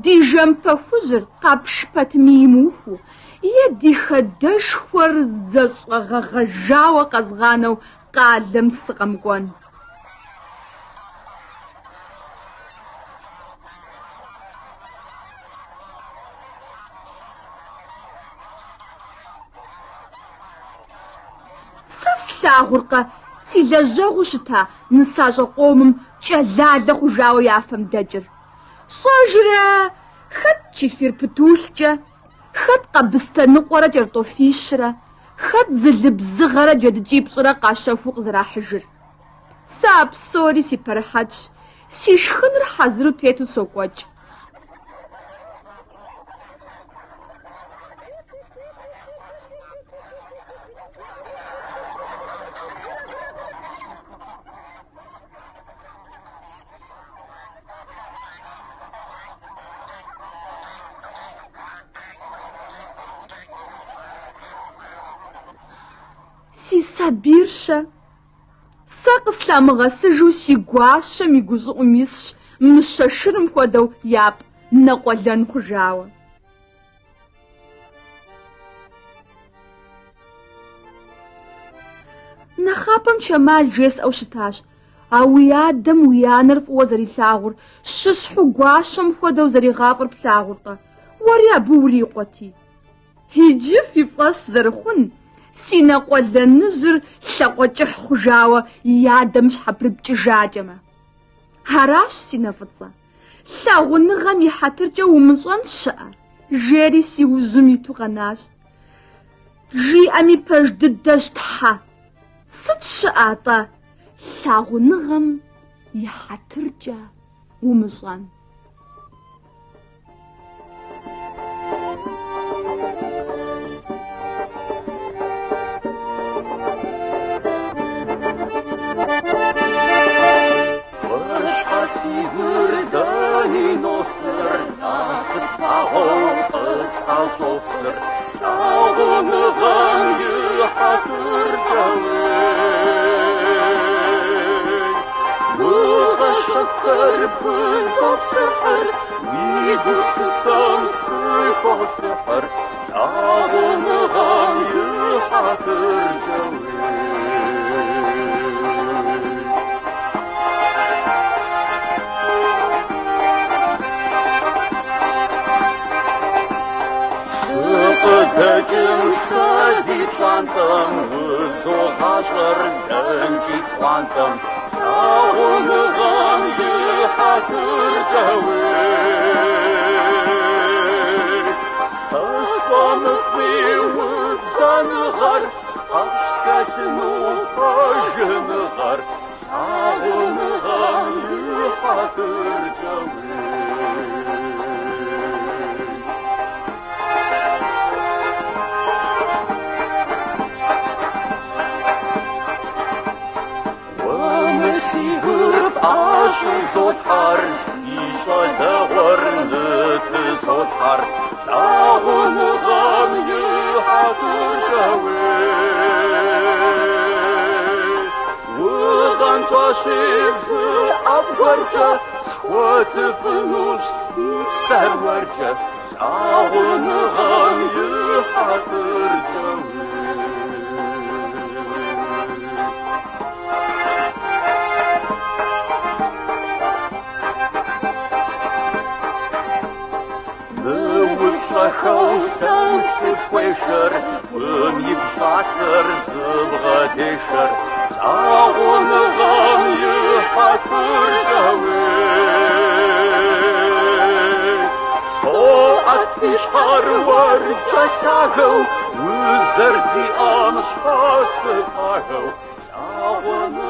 ди жэм пэхужьыр къэпш пэтми имыухыу, е ди хадэшхуэр зэщӏэгъэгъэжауэ къэзгъанэу къалэм сыкъэмыкӏуэн. Сэ слъагъуркъэ си лэжьэгъуу щыта нысащӏэ къомым кӏэлалэ хъужауэ я фэм дэкӏыр. Щӏэжрэ, хэт чефир птулъкӏэ, хэт къэбыстэ ныкъуэрэ кӏэртӏофищрэ, хэт зы лы бзыгъэрэ джэдыкӏипщӏрэ къащэхуу къызэрахьыжыр. Сэ а псори си пэрыхьэтщ, си шхыныр хьэзыру тету сокӏуэкӏ. Си сабийр-щэ? Сэ къыслъамыгъэсыжу си гуащэм и гущӏыӏум исщ мыщэ шырым хуэдэу япӏ нэ къуэлэн хъужауэ. Нэхъапэм Чэмал жесӏэу щытащ, а уи адэм уи анэр фӏыуэ зэрилъагъур, щысхьу гуащэм хуэдэу зэригъафӏэр плъагъуркъэ? Уэри абы урикъуэти. Иджы фи фӏэщ зэрыхъун, си нэ къуэлэныжьыр лъакъуэ кӏыхь хъужауэ и адэм щхьэпрыпкӏыжакӏэмэ. Аращ, си нэ фӏыцӏэ, лъагъуныгъэм и хьэтыркӏэ умыщӏэн щыӏэ, жери си ужьым иту къэнащ. Жиӏэми пэж дыдэщ, тхьэ. Сыт щыӏэ атӏэ лъагъуныгъэм и хьэтыркӏэ умыщӏэн? Уэр щхьэ си гур дэнэ? фагъуэу къысӏэщӏопсыр, лъагъуныгъэм и хьэтыркӏэ уей. Гугъэ щэхухэр пхузопсыхьыр, уи гупсысэм сыхосыхьыр, лъагъуныгъэм и хьэтыркӏэ уей. Сыкъыдэкӏым сэ ди пщӏантӏэм, узогъащӏэр дэнкӏи сӏуантӏэм, лъагъуныгъэм и хьэтыркӏэ уей. Сэ сфӏэмыфӏ уи убзэныгъэр, сфӏэфӏщ схэлъыну пэжыныгъэр, лъагъуныгъэм и хьэтыркӏэ уей. Уэ мы си гур пӏэщӏызолъхьэр, си щӏалэгъуэр нытызолъхьэр, лъагъуныгъэм и хьэтыркӏэ уей. Угъэнщӏащи зы ӏэфӏ гуэркӏэ, схуэтыфынущ си псэр уэркӏэ, лъагъуныгъэм и хьэтыркӏэ уей. Мы упщӏэхэу лъэм сыпхуешэр, гум и щӏасэр зыбгъэдешэр, лъагъуныгъэм и хьэтыркӏэ уей. Соӏэт си щхьэр уэркӏэ лъагэу, узэрызиӏэм щхьэ сыпагэу, лъагъуныгъэм.